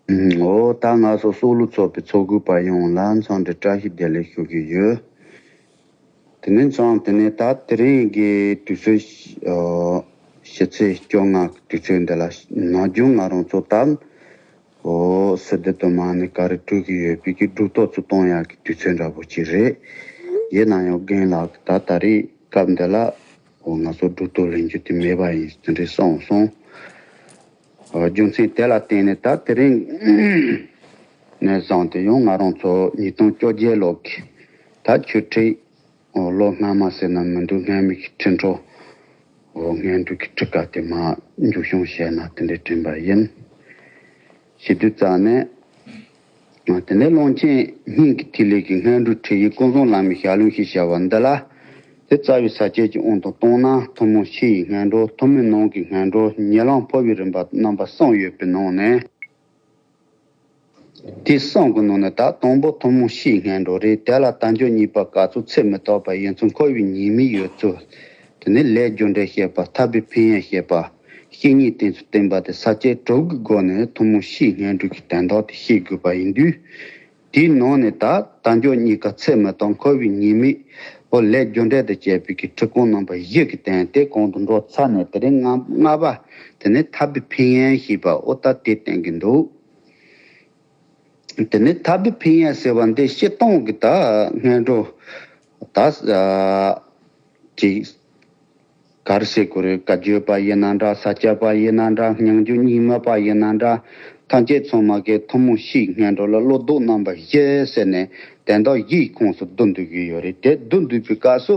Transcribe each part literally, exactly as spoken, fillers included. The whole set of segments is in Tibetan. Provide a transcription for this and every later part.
ཨུམ། འོ་ད་ང་ཚོ་སྲོག་བླུ་ཚོགས་པའི་ཚོགས་དགོས་པ་ཡོངས་ལ་འཚམས་འདྲི་བཀྲ་ཤིས་བདེ་ལེགས་ཞུ་གི་ཡོད། དེ་ནས་འཚམས་དེ་ནས་ད་དེ་རིང་གི་དུས་ཚོད་ཨོ་ཕྱི་ཚེས་བཅོ་ལྔ་གི་དུས་ཚོད་འདི་ལ་ནམ་རྒྱུན་ང་རང་ཚོ་ད་ཨོ་སི་ཌི་དུ་མ་ནི་ག་རེ་སྤྲོད་ཀྱི་ཡོད་པའི་གི་སྒྲུབ་ཐོ་ཚོ་གཏོང་ཡག་གི་དུས་ཚོད་འདྲ་པོ་ཅིག་རེད། ཡིན་ན་ཡང་རྒན་ལགས་ཀྱིས་ད་ད་རེས་སྐབས་འདི་ལ་ཨོ་ང་ཚོ་སྒྲུབ་ཐོ་ལེན་རྒྱུ་དེ་མེད་པ་ཡིན་དེ་འདྲས་གསུངས་སོང་། རྒྱུ་མཚན་དེ་ལ་བརྟེན་ནས་ད་དེ་རིང་ནས་བཟུང་སྟེ་ཡང་ང་རང་ཚོ་ཉིས་སྟོང་བཅོ་བརྒྱད་ལོ་གི་ད་ཆོས་ཁྲིད་ལོ་སྔ་མ་ཟེར་ན་མི་འདུག་སྔ་མའི་གི་ཁྲིད་འཕྲོ་སྔོན་འགྲོ་གི་ཁྲིད་ཀ་དེ་མར་མཇུག་སྐྱོང་བྱས་ན་དེ་འདྲའི་དྲན་པ་ཡིན། བྱེད་དུས་ཙང་ནས། དེ་ནས་ཀློང་ཆེན་སྙིང་གི་ཐིག་ལེ་གི་སྔོན་འགྲོའི་ཁྲིད་ཡིག་ཀུན་བཟང་བླ་མའི་ཞལ་ལུང་ཞེས་བྱ་བ་འདི་ལ། དེ་རྩ་བའི་ས་བཅད་ཀྱི་དབང་དུ་བཏང་ན་ཐུན་མོང་སྤྱི་ཡི་སྔོན་འགྲོ། ཐུན་མིན་ནང་གི་སྔོན་འགྲོ། ཉེ་ལམ་འཕོ་བའི་རིམ་པ་རྣམ་པ་གསུམ་ཡོད་པའི་ནང་ནས། དེ་གསུམ་གྱི་ནང་ནས་ད་དང་པོ་ཐུན་མོང་སྤྱིའི་སྔོན་འགྲོ་རེད། དེ་ལ་དལ་འབྱོར་རྙེད་པ་ག་ཚོད་ཚད་མི་རྟག་པ་ཡིན་ཚུལ་འཁོར་བའི་ཉེས་དམིགས་ཡོད་ཚུལ། དེ་ནས་ལས་རྒྱུ་འབྲས་བཤད་པ། ཐར་པའི་ཕན་ཡོན་བཤད་པ། བཤེས་གཉེན་བསྟེན་ཚུལ་བསྟན་པ་དེ་ས་བཅད་དྲུག་གི་སྒོ་ནས་ཐུན་མོང་སྤྱིའི་སྔོན་འགྲོ་གི་དོན་དག་དེ་ཤེས་དགོས་པ་ཡིན་དུས། དེའི་ནང་ནས་ད་དལ་འབྱོར་རྙེད་དཀའ་ཚད་མི་རྟག་འཁོར་བའི་ཉེས་དམིགས། ཨོ་ལས་རྒྱུ་འབྲས་དང་བཅས་པའི་གི་ཁྲིད་ཁུངས་རྣམ་པ་བཞི་གི་སྟེང་དེ་གོང་དུ་འགྲོ་ཚར་ནས་དེ་རིང་ལྔ་ལྔ་པ། དེ་ནས་ཐར་པའི་ཕན་ཡོན་ཞེས་པ་ཨོ་ད་དེ་བསྟན་གྱི་འདུག་དེ་ནས་ཐར་པའི་ཕན་ཡོན་ཟེར་བ་འདི་སྤྱིར་བཏང་གི་ད་སྔོན་འགྲོ་ད་ཅིག་ག་རེ་ཟེར་དགོས་རེད། བཀའ་བརྒྱུད་པ་ཡིན་ན་འདྲ། ས་སྐྱ་པ་ཡིན་ན་འདྲ། སྙན་བརྒྱུད་རྙིང་མ་པ་ཡིན་ན་འདྲ། ཐམས་ཅད་ཚང་མ་གིས་ཐུན་མོང་སྤྱིའི་སྔོན་འགྲོ་ལ་བློ་ལྡོག་རྣམ་པ་བཞི་ཟེར་ནས་དོན་དག་བཞིའི་ཁོངས་སུ་བསྡུ་འདོད་ཀྱི་ཡོད་རེད། དེ་བསྡུ་འདོད་པའི་སྐབས་སུ་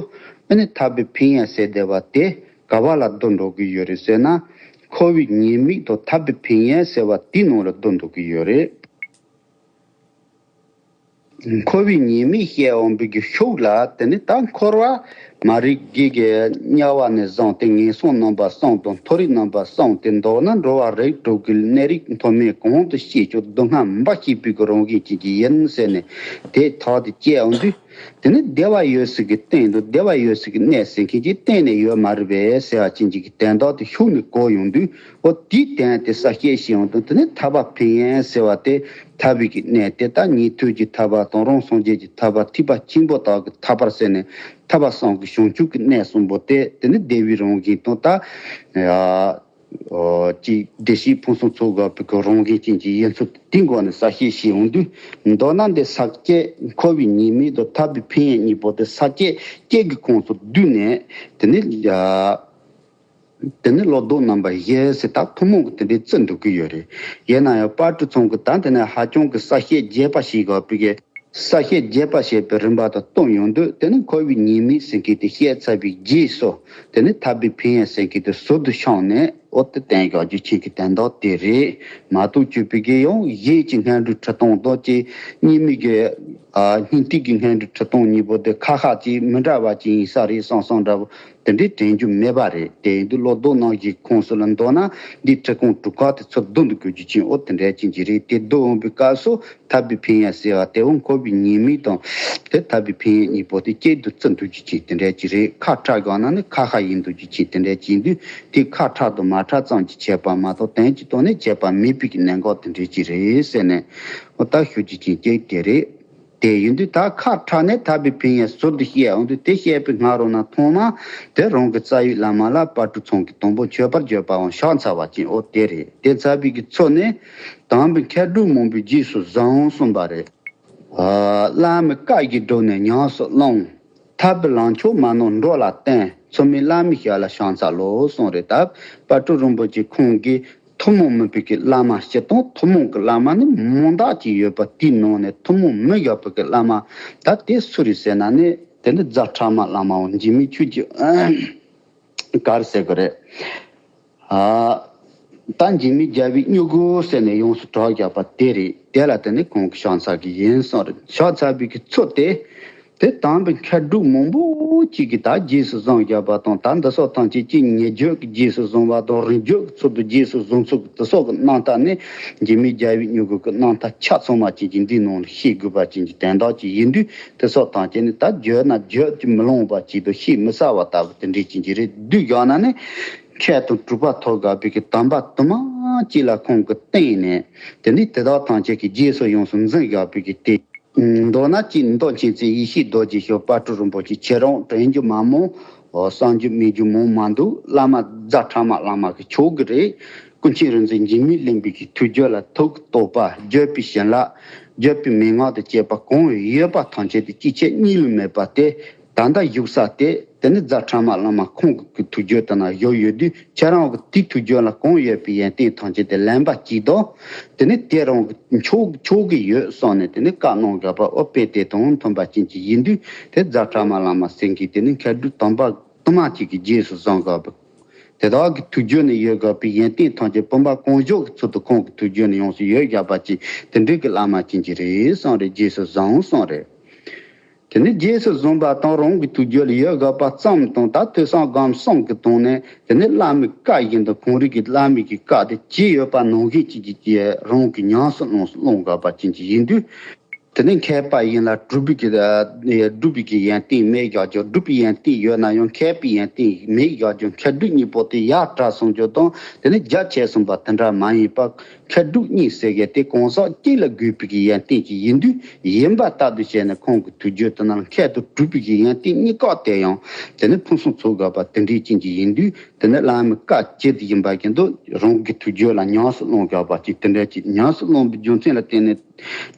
ཨ་ནི་ཐར་པའི་ཕན་ཡོན་ཟེར་བསྡད་པ་དེ་ག་བ་ལ་བསྡུ་འགྲོ་གི་ཡོད་རེད་ཟེར་ན། འཁོར་བའི་ཉེས་དམིགས་དང་ཐར་པའི་ཕན་ཡོན་ཟེར་བ་དེའི་ནང་ལ་བསྡུ་འགྲོ་གི་ཡོད་རེད། འཁོར་བའི་ཉེས་དམིགས་བཤད་འོང་བའི་གི་ཤུགས་ལ་དེ་ནི་ད་འཁོར་བ་མ་རིག་གི་གི་དམྱལ་བ་ནས་བཟུང་སྟེ་ངན་སོང་རྣམ་པ་གསུམ་དང་མཐོ་རིས་རྣམ་པ་གསུམ་སྟེ། མདོར་ན་འགྲོ་བ་རིགས་དྲུག་གི་གནས་རིགས་མཐོ་དམན་གང་དུ་སྐྱེ་ཀྱང་སྡུག་བསྔལ་འབའ་ཞིག་པའི་གི་རང་བཞིན་ཅན་གྱི་ཡིན་ཟེར་ནས་དེ་ཐག་དེ་བཅད་འོང་དུས། དེ་ནི་བདེ་བ་ཡོད་ས་གི་སྟེང་དུ་བདེ་བ་ཡོད་ས་གི་གནས་ཟེར་མཁན་གྱི་གཏན་ནས་ཡོད་མ་རེད་པས་ཟེར་བ་ཅན་གྱི་གི་དོན་དག་དེ་ཤུགས་ནས་གོ་ཡོང་དུས། འོ་དེའི་དོན་དེ་གསལ་བཤད་བྱེད་ཡོང་དུས། དེ་ནི་ཐར་པ་ཕན་ཡོན་ཟེར་བ་དེ་ཐར་པའི་གི་གནས་དེ་ད་ཉན་ཐོས་ཀྱི་ཐར་པ་དང་རང་སངས་རྒྱས་ཀྱི་ཐར་པ། ཐེག་པ་ཆེན་པོ་དག་གི་ཐར་པར་ཟེར་ནས་ཐར་པ་གསུམ་གྱི་བྱང་ཆུབ་ཀྱི་གནས་གསུམ་པོ་དེ་དེ་ནི་བདེ་བའི་རང་བཞིན་དང་ད། ཨ། ཨོ། ཅིག་བདེ་གཤེགས་ཕུན་སུམ་ཚོགས་དགའ་བའི་གི་རང་བཞིན་ཅན་གྱི་ཡིན་ཚུལ་དེའི་སྒོ་ནས་གསལ་བཤད་བྱེད་འོང་དུས། མདོར་ན་འདི་ས་བཅད་འཁོར་བའི་ཉེས་དམིགས་དང་ཐར་པའི་ཕན་ཡོན་གཉིས་པོ་དེ་ས་བཅད་བརྒྱད་ཀྱི་ཁོངས་སུ་བསྡུས་ནས། དེ་ནི་ཡ། དེ་ནི་བློ་ལྡོག་རྣམ་པ་བཞི་ཟེར་ད་ཐུན་མོང་གི་དེ་འདྲའི་བརྩི་འདུག་གི་ཡོད་རེད། ཡིན་ན་ཡང་དཔལ་སྤྲུལ་ཚང་གིས་ད་དེ་ནས་ཧ་ཅང་གི་གསལ་བཤད་རྒྱས་པ་ཞིག་དགོས་པའི་གི་གསལ་བཤད་རྒྱས་པ་བྱས་པའི་རིམ་པ་དང་བསྟུན་ཡོང་དུས། དེ་ནི་འཁོར་བའི་ཉེས་དམིགས་ཟེར་མཁན་དེ་བཤད་ཚར་བའི་རྗེས་སུ། དེ་ནི་ཐར་པའི་ཕན་ཡོན་ཟེར་མཁན་དེ་ཟུར་དུ་བཞག་ནས་འོ་དེ་བསྟན་བཞག་རྒྱུ་ཅན་གྱི་དོན་དག་དེ་རེད་མ་གཏོགས། བཅོས་པའི་གི་ཡང་གཞན་གྱི་སྔོན་འགྲོའི་ཁྲིད་སྟངས་དང་གཅིག་གཉིས་མིན་གྱི། ཨ། སྙིང་ཐིག་གི་སྔོན་འགྲོའི་ཁྲིད་སྟངས་གཉིས་པོ་དེ་ཁ་ཤས་ཅིག་མི་འདྲ་བ་ཅིག་ཡིན་ས་རེད་བསམ་བསམ་འདྲ་བོ་དེ་འདྲའི་དྲན་རྒྱུ་མེད་པ་རེད། དེ་ཡིན་དུས་བློ་ལྡོག་རྣམ་བཞིའི་ཁོངས་སུ་ལ་འདོད་ན་འདིའི་ཁྲིད་ཁུངས་དྲུག་ཀ་དེ་ཚུར་བསྡུ་འདུག་དགོས་རྒྱུ་ཅན་འོ་དེ་འདྲ་ཅན་གྱི་རེད། དེ་བསྡུ་འོང་བའི་སྐབས་སུ། ཐར་པའི་ཕན་ཡོན་ཟེར་བ་དེ་འོ་འཁོར་བའི་ཉེས་དམིགས་དང་། དེ་ཐར་པའི་ཕན་ཡོན་གཉིས་པོ་དེ་གཅིག་ཏུ་བརྩི་འདུག་རྒྱུ་ཅན་དེ་འདྲ་ཅིག་རེད། ཁ་ཕྲལ་དགོས་ན་ནི་ཁ་ཤས་ཡིན་འདུག་རྒྱུ་ཅན་དེ་འདྲ་ཅིག་ཡིན་དུས། དེ་ཁ་ཕྲལ་དང་མ་ཕྲལ་ཙམ་གྱིས་ཁྱད་པར་མ་གཏོགས་དོན་གྱི་ཐོག་ནས་ཁྱད་པར་མེད་པའི་གི་གནད་འགག་དེ་འདྲ་ཅིག་རེད་ཟེར་ནས་འོ་ད་ཞུ་རྒྱུ་ཅན་གཅིག་དེ་རེད། དེ་ཡིན་དུས་ད་ཁ་ཕྲལ་ནས་ཐར་པའི་ཕན་ཡོན་ཟུར་དུ་བཤད་འོང་དུས། དེ་བཤད་པའི་སྔ་རོལ་ན་ཐོག་མ་དེ་རང་གི་རྩ་བའི་བླ་མ་ལ་དཔལ་སྤྲུལ་ཚང་གིས་དང་པོ་མཆོད་པར་བརྗོད་པའང་བཞག་ཚར་བ་ཅན་འོ་དེ་རེད། དེ་ཚར་བའི་གི་ཚུལ་ནི། དམ་པའི་མཁས་གྲུབ་མང་པོས་རྗེས་སུ་བཟུང་གསུངས་པ་རེད། ཨ། བླ་མའི་བཀའ་བཞིན་བསྒྲུབས་ནས་ཉམས་སུ་བླངས། ཐར་པའི་ལམ་མཆོག་མ་ནོར་འགྲོ་ལ་བསྟན། ཚུལ་མིན་བླ་མའི་ཞབས་ལ་ཕྱག་འཚལ་ལོ་གསུངས་རེད། ད་དཔལ་སྤྲུལ་རིན་པོ་ཆེ་ཁོང་གིས་ཐུན་མོང་མིན་པའི་གི་བླ་མ། སྤྱིར་བཏང་ཐུན་མོང་གི་བླ་མ་ནི་མང་དག་ཅིག་ཡོད་པ་དེའི་ནང་ནས་ཐུན་མོང་མིན་དགོས་པའི་གི་བླ་མ་ད་དེ་སུ་རེད་ཟེར་ན་ནི། དེ་ནི་རྫ་ཕྲ་མ་བླ་མའོ། འཇིགས་མེད་ཆོས་ཀྱི། ག་རེ་ཟེར་དགོས་རེད། ཨ། ད་འཇིགས་མེད་རྒྱལ་བའི་སྨྱུ་གུ་ཟེར་ནས་ཡོངས་སུ་གྲགས་བཞག་པ་དེ་རེད། དེ་ལ་དེ་ནི་ཁོང་གིས་ཕྱག་འཚལ་གྱི་ཡིན་གསུངས་རེད། ཕྱག་འཚལ་བའི་གི་ཚུལ་དེ། དེ་དམ་པའི་མཁས་གྲུབ་མང་པོ་ཅིག་གིས་ད་རྗེས་སུ་བཟུང་བཞག་པ་དང་། ད་འདི་སོགས་ཐམས་ཅད་ཀྱི་ཉེ་བརྗོད་ཀྱི་རྗེས་སུ་བཟུང་བ་དང་། རིང་བརྗོད་ཀྱི་ཚུལ་དུ་རྗེས་སུ་བཟུང་ཚུལ་གྱི་དེ་སོགས་ཀྱི་རྣམ་ཐར་ནི། འཇིགས་མེད་རྒྱལ་བའི་སྨྱུ་གུ་གི་རྣམ་ཐར་ཆ་ཚང་མ་ཅན་གྱི་འདིའི་ནང་ལ་ཤེས་དགོས་པ་ཅན་གྱི་དོན་དག་ཅིག་ཡིན་དུས། དེ་སོགས་ཐམས་ཅད་ནི་ད་བརྗོད་ན་བརྗོད་ཀྱིས་མི་ལང་བ་ཅིག་དང་། བཤད་མི་ཟ་བ་ལྟ་བུ་དེ་འདྲ་ཅན་གྱི་རེད། བསྡུས་བཞག་ན་ནི། མཁས་དང་གྲུབ་པ་ཐོབ་དགའ་བའི་གི་དམ་པ་དུ་མ་ གཅིག་ལ་ཁོང་གིས་བསྟན་ནས། དེ་ནས་དེ་དག་ཐམས་ཅད་ཀྱི་རྗེས་སུ་ཡོངས་སུ་འཛིན་བཞག་པའི་གི་དེ། མདོར་ན་ཅིག་མདོ་མཁྱེན་བརྩེ་ཡེ་ཤེས་རྡོ་རྗེ་ཤོག་དཔལ་སྤྲུལ་རིན་པོ་ཆེ་ཁྱེད་རང་དྲན་རྒྱུ་མ་མོ། ཨོ་བསམ་རྒྱུ་མེད་རྒྱུ་མང་མ་འདུག་བླ་མ་རྫ་ཕྲ་མ་བླ་མ་གི་མཆོག་གི་རེད། ཀུན་མཁྱེན་རིག་འཛིན་འཇིགས་མེད་གླིང་པའི་གི་ཐུགས་རྒྱུད་ལ་ཐུགས་ཀྱི་རྟོགས་པ་བརྗོད་པའི་བྱིན་རླབས། བརྗོད་པའི་མན་ངག་དང་བཅས་པ་གང་ཡོད་པ་ཐམས་ཅད་དེ་གཅིག་ཆད་གཉིས་ལས་མེད་པ་སྟེ། ད་ལྟ་བཞུགས་ས་དེ་དེ་ནི་རྫ་ཕྲ་མ་བླ་མ་ཁོང་གི་ཐུགས་རྒྱུད་དེ་ན་བཞུགས་ཡོད་དུས། ཁྱེད་རང་གི་དེའི་ཐུགས་རྒྱུད་ལ་གང་ཡོད་པའི་ཡོན་ཏན་ཐམས་ཅད་དེ་ལེན་པ་གཅིག་དང་། དེ་ནི་དེ་རང་གི་མཆོག་མཆོག་གི་ཡོད་གསུངས་ནས་དེ་ནི་བཀའ་གནང་བཞག་པ། ཨོ་དཔེ་དེ་དང་མཐུན་པ་ཅན་གྱི་ཡིན་དུས། དེ་རྫ་ཕྲ་མ་བླ་མ་ཟེར་མཁན་དེ་ནི་མཁས་གྲུབ་དམ་པ་དུ་མ་གཅིག་གི་རྗེས་སུ་བཟུང་བཞག་པ། དེ་དག་གི་ཐུགས་རྒྱུད་ནས་ཡོད་དགོས་པའི་ཡོན་ཏན་ཐམས་ཅད་བུམ་པ་གང་བྱོའི་ཚུལ་དུ་ཁོང་གི་ཐུགས་རྒྱུད་ནས་ཡོངས་སུ་ཡོད་བཞག་པ་ཅིག་དེ་འདྲའི་གི་བླ་མ་ཅན་གྱི་རེད་གསུངས་རེད། རྗེས་སུ་བཟུང་གསུངས་རེད། དེ་ནས་རྗེས་སུ་བཟུང་བ་དང་རང་གི་ཐུགས་རྒྱུད་ལ་ཡོད་དགོས་པ་ཙམ་དང་། ད་ཐོས་བསམ་སྒོམ་གསུམ་གྱི་དོན་ནས་དེ་ནས་བླ་མའི་བཀའ་བཞིན་དུ་ཁོང་རང་གི་བླ་མའི་གི་བཀའ་དེ་ཇི་ཡོད་པ་ནང་བཞིན་གྱི་གི་རང་གི་ཉམས་སུ་བླངས་སུ་བླང་དགོས་པ་ཅན་གྱི་ཡིན་དུས། དེ་ནས་མཁས་པ་ཡིན་ལ་སྒྲུབ་པའི་གི་སྒྲུབ་པའི་གི་ཡོན་ཏན་མེད་བཞག་ཀྱང་། སྒྲུབ་པའི་ཡོན་ཏན་ཡོད་ན་ཡང་མཁས་པའི་ཡོན་ཏན་མེད་བཞག་ཀྱང་། མཁས་སྒྲུབ་གཉིས་པོ་དེ་ཡར་དྲག་སོང་རྒྱུ་དང་། དེ་ནས་རྒྱ་ཆེ་སོང་བ་དེ་འདྲ་མ་ཡིན་པ། མཁས་སྒྲུབ་གཉིས་ཟེར་མཁན་དེ་གང་ཟག་གཅིག་ལ་དགོས་པའི་གི་ཡོན་ཏན་ཅིག་ཡིན་དུས། ཡིན་པ་ལྟར་དུ་བྱས་ནས་ཁོང་གི་ཐུགས་རྒྱུད་དེ་ནང་མཁས་དང་སྒྲུབ་པའི་གི་ཡོན་ཏན་གཉིས་ཀ་དེ་ཡང་དེ་ནས་ཕུན་སུམ་ཚོགས་དགོས་པ་དེ་འདྲའི་ཅན་ཅིག་ཡིན་དུས། དེ་ནས་བླ་མའི་བཀའ་ཇི་ལྟར་ཡིན་པ་བཞིན་དུ་རང་གི་ཐུགས་རྒྱུད་ལ་ཉམས་སུ་བླང་དགོས་པ་ཅིག་དེ་འདྲ་ཅིག་ཉམས་སུ་བླང་པའི་རྒྱུ་མཚན་ལ་བརྟེན་ནས་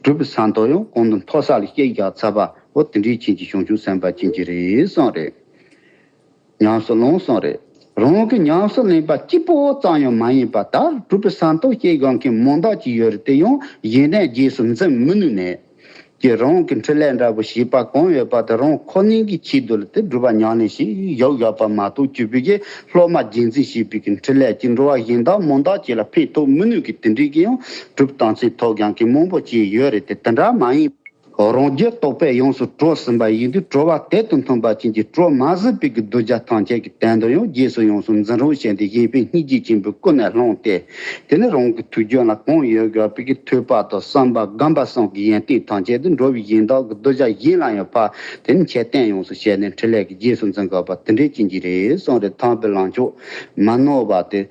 གྲུབ་པའི་ས་མཐོ་ཡང་གོང་དུ་མཐོ་ས་ལ་སྐྱེས་བཞག་ཚར་བ། འོ་དེ་འདྲའི་ཅན་གྱི་བྱང་ཆུབ་སེམས་དཔའ་ཅན་གྱི་རེད་གསུངས་རེད། ཉམས་སུ་བླངས་གསུངས་རེད། རང་གིས་ཉམས་སུ་ལེན་པ་གཅིག་པོ་ཙམ་ཡང་མ་ཡིན་པར། ད་གྲུབ་པའི་ས་མཐོ་སྐྱེས་དགོས་མཁན་མང་དག་ཅིག་ཡོད་རེད། དེ་ཡང་གཞན་དོན་རྗེས་སུ་འཛིན་མི་ནུས་ནས། ཀྱི་རང་གི་འཕྲིན་ལས་འདྲ་པོ་ཞེས་པ་གང་ཡོད་པ་དེ་རང་ཁོ་ནའི་གི་ཆེད་དུ་ལ་དེ་སྒྲུབ་པ་ཉམས་ལེན་ཞིག་ཡོད་ཡོད་པ་མ་གཏོགས། སྤྱོད་པའི་གི་སློབ་མ་རྒྱུན་འཛིན་བྱེད་པའི་གི་འཕྲིན་ལས་ཀྱིས་འགྲོ་བ་གཞན་དག་མང་དག་ཅིག་ལ་ཕན་ཐོགས་མི་ནུས་ཀི་དེ་འདྲའི་གི་ཡང་གྲུབ་དམ་ཚིག་ཐོབ་ཡང་གི་མང་པོ་ཅིག་ཡོད་རེད་དེ། དེ་འདྲ་མ་ཡིན། རང་རྒྱུད་རྟོགས་པས་ཡོངས་སུ་གྲོལ་ཟིན་པ་ཡིན་དུས། གྲོལ་བ་དེ་དང་མཐུན་པ་ཅན་གྱི་གྲོལ་མ་ཟིན་པའི་གི་གདུལ་བྱ་ཐམས་ཅད་ཀྱི་དོན་དུ་ཡང་རྗེས་སུ་ཡོངས་སུ་འཛིན་རོགས་བྱས་ཏེ། གཞན་ཕན་སྙིང་རྗེ་ཆེན་པོས་ཀུན་ནས་བསླངས་ཏེ། དེ་ནས་རང་གི་ཐུགས་རྒྱུད་ལ་གང་ཡོད་དགོས་པའི་གི་ཐོས་པ་དང་བསམ་པ་སྒོམ་པ་གསུམ་གྱི་ཡོན་ཏན་ཐམས་ཅད་དེ་འགྲོ་བའི་གཞན་དག་གི་གདུལ་བྱ་གཞན་ལ་ཡང་ཕར་དེ་ནས་ཁྱབ་སྟོན་ཡོངས་སུ་བྱས་ནས་འཕྲིན་ལས་ཀྱི་རྗེས་སུ་འཛིན་དགོས་པ་དེ་འདྲའི་ཅན་གྱི་རེད་གསུངས་རེད། དམ་པའི་ལམ་མཆོག་མ་ནོར་བ་དེ།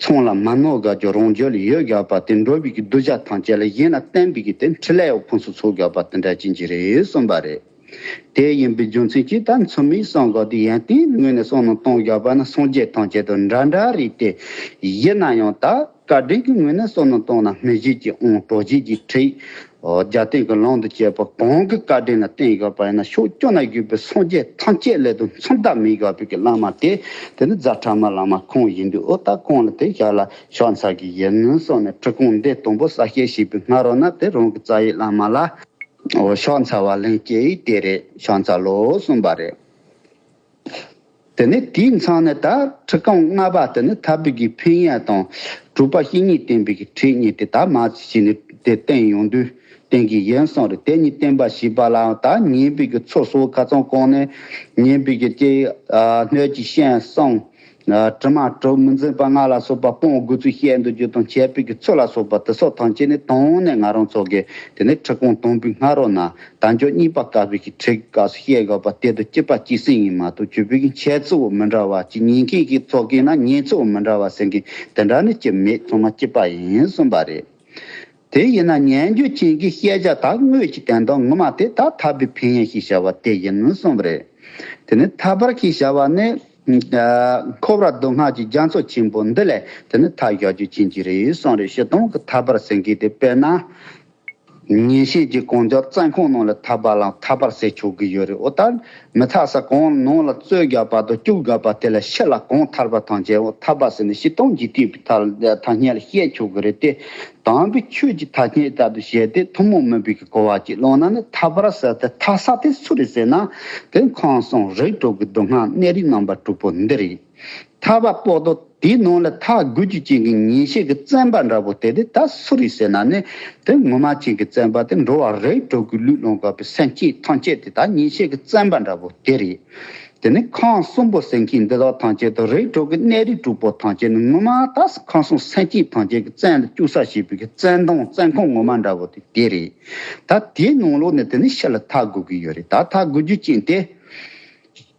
ཚང་ལ་མ་ནོར་དགོས་ཀྱང་རང་རྒྱུད་ལ་ཡོད་དགོས་པ་དེ། འགྲོ་བའི་གི་གདུལ་བྱ་ཐམས་ཅད་ལ་གཞན་ལ་བསྟན་པའི་གི་དེ་འཕྲིན་ལས་ཡང་ཕུན་སུམ་ཚོགས་དགོས་པ་དེ་འདྲ་ཅན་གྱི་རེད་གསུངས་པ་རེད། དེ་ཡིན་པའི་རྒྱུ་མཚན་གྱིས་ད་མཚུངས་མེད་གསུང་དགོས་དེ། ཡོན་ཏན་ངོས་ནས་བསམ་བློ་གཏོང་དགོས་པ་ན་སངས་རྒྱས་ཐམས་ཅད་དང་འདྲ་འདྲ་རེད་དེ། ཡིན་ན་ཡང་ད་བཀའ་དྲིན་གྱི་ངོས་ནས་བསམ་བློ་བཏང་ན་སྨིན་བྱེད་ཀྱི་དབང་གྲགས་བྱེད་ཀྱི་ཁྲིད། ཨོ་རྒྱལ་བསྟན་གྱི་ལམ་དུ་བྱེད་པ་གང་གི་བཀའ་དྲིན་ལ་བརྟེན་དགོས་པ་ཡིན་ན། ཕྱོགས་བཅུ་ན་བཞུགས་པའི་སངས་རྒྱས་ཐམས་ཅད་ལས་དང་མཚུངས་ཟླ་མེད་དགོས་པའི་གི་བླ་མ་དེ། དེ་ནི་རྫ་ཕྲ་མ་བླ་མ་ཁོང་ཡིན་དུས། ཨོ་ད་ཁོང་ལ་དེ་ཞབས་ལ་ཕྱག་འཚལ་གྱི་ཡིན་གསུངས་ནས། ཁྲི་སྐོང་འདི་དང་པོ་གསལ་བཤད་བྱས་པའི་སྔ་རོལ་ན། དེ་རང་གི་རྩ་བའི་བླ་མ་ལ་ཨོ་ཕྱག་འཚལ་བ་ལན་བསྐྱལ་ཡི་དེ་རེད། ཕྱག་འཚལ་ལོ་གསུངས་པ་རེད། དེ་ནས་དེའི་མཚམས་ནས་ད་ཁྲི་སྐོང་ལྔ་པ་དེ་ནི་ཐར་པའི་གི་ཕན་ཡོན་དང་། གྲུབ་པ་བཤེས་གཉེན་བསྟེན་པའི་གི་ཁྲིད་གཉིས་དེ་ད་མ་ཅིག་ནས་དེ་བསྟན་ཡོང་དུས་བསྟན་གྱི་ཡིན་གསུངས་རེད། དེ་གཉིས་བསྟན་པ་ཞེས་པ་ལའང་ད་ཉན་པའི་གི་ཚུལ་སོགས་ཁ་ཚང་གོང་ནས་ཉན་པའི་གི་དེ་སྣོད་ཀྱི་ཤན་གསུམ། དྲི་མ་དྲི་མི་འཛིན་པ་ལྔ་ལ་སོགས་པ་སྤོང་དགོས་ཚུལ་བཤད་འདུག་རྒྱུ་དང་། བྱེད་པའི་གི་ཚུལ་ལ་སོགས་པ་དེ་སོགས་ཐམས་ཅད་ནི་དང་ནས་ང་རང་ཚོ་གི་དེ་ནས་ཁྲི་སྐོང་དང་པོའི་སྔ་རོལ་ན། དལ་འབྱོར་གཉིས་པ་བསྐལ་པའི་གི་ཁྲིད་སྐབས་སུ་བཤད་དགོས་པ་དེ་དང་གཅིག་པ་གཅིག་སེ་ཡིན་མ་གཏོགས། སྤྱོད་པའི་གི་འཆད་ཚུལ་མི་འདྲ་བ་གཅིག། ཉན་མཁན་གྱི་ཚོགས་ཀྱིས་ན་ཉན་ཚུལ་མི་འདྲ་བ་ཟེར་མཁན་དེ་འདྲ་ནི་གཅིག་མེད། ཚང་མ་གཅིག་པ་ཡིན་གསུངས་པ་རེད། དེ་ཡིན་ན་ཉན་རྒྱུ་ཅན་གྱི་བཤད་བྱ་དག་དངོས་ཀྱི་དོན་དང་ངོ་མ་དེ་དག་ཐར་པའི་ཕན་ཡོན་ཞེས་བྱ་བ་དེ་ཡིན་གསུངས་པ་རེད། དེ་ནི་ཐར་པར་ཞེས་བྱ་བ་ནི། ཁོ་བོར་སྡུག་བསྔལ་གྱི་རྒྱ་མཚོ་ཆེན་པོ་འདི་ལས་དེ་ནི་ཐར་བཞག་རྒྱུ་ཅན་གྱི་རེད་གསུངས་རེད། སྤྱིར་བཏང་གི་ཐར་པར་ཟེར་མཁན་དེ་དཔེར་ན། ཉིན་ཤས་ཀྱི་གང་ལྕོགས་བཙོན་ཁང་ནང་ལ་ཐར་པ་ལ་ཐར་པར་ཟེར་ཆོག་གི་ཡོད་རེད། འོ་ད་མི་ཐར་ས་གང་ནང་ལ་བཙོན་རྒྱག་པ་དང་སྐྱོབ་རྒྱག་པ་དེ་ལ་ཕྱི་ལ་གང་ཐར་པ་ཐམས་ཅད་འོ་ཐར་པ་ཟེར་ནས་སྤྱིར་བཏང་འཇིག་རྟེན་པའི་ཐ་ཐ་སྙད་ལ་བཤད་ཆོག་གི་རེད་དེ། དམ་པའི་ཆོས་ཀྱི་ཐ་སྙད་ལྟར་དུ་བཤད་དེ་ཐུན་མོང་མིན་པའི་གི་གོ་བ་ཅིག་བླངས་ན་ནི། ཐར་པར་ཟེར་ཏེ་ཐར་ས་དེ་སུ་རེད་ཟེར་ན། དེ་ཁམས་གསུམ་རིགས་དྲུག་གི་སྡུག་བསྔལ་གནས་རིས་རྣམ་པ་དྲུག་པོ་འདི་རེད། ཐར་པ་པོ་དོ་དེའི་ནང་ལ་ཐར་དགོས་རྒྱུ་ཅན་གྱི་ཉིན་ཤས་ཀྱི་བཙོན་པ་འདྲ་པོ་དེ་དེ་ད་སུ་རེད་ཟེར་ན་ནི། དེ་ངོ་མ་ཅན་གྱི་བཙོན་པ་དེ་འགྲོ་བ་རིགས་དྲུག་གི་ལུས་བླངས་དགོས་པའི་སེམས་ཅན་ཐམས་ཅད་དེ་ད་ཉིན་ཤས་ཀྱི་བཙོན་པ་འདྲ་པོ་དེ་རེད། དེ་ནི་ཁམས་གསུམ་པོ་ཟེར་མཁན་འདི་དག་ཐམས་ཅད་དང་རིགས་དྲུག་གི་གནས་རིས་དྲུག་པོ་ཐམས་ཅད་ནི་ངོ་མ་ད་ཁམས་གསུམ་སེམས་ཅན་ཐམས་ཅད་ཀྱི་བཙོན་ལ་བཅུག་ས་བྱེད་པའི་གི་བཙོན་དོང་བཙོན་ཁང་ངོ་མ་འདྲ་པོ་དེ་དེ་རེད། ད་དེའི་ནང་ལོགས་ནས་དེ་ནི་ཕྱི་ལ་ཐར་དགོས་ཀྱི་ཡོད་རེད། ད་ཐར་དགོས་རྒྱུ་ཅན་དེ།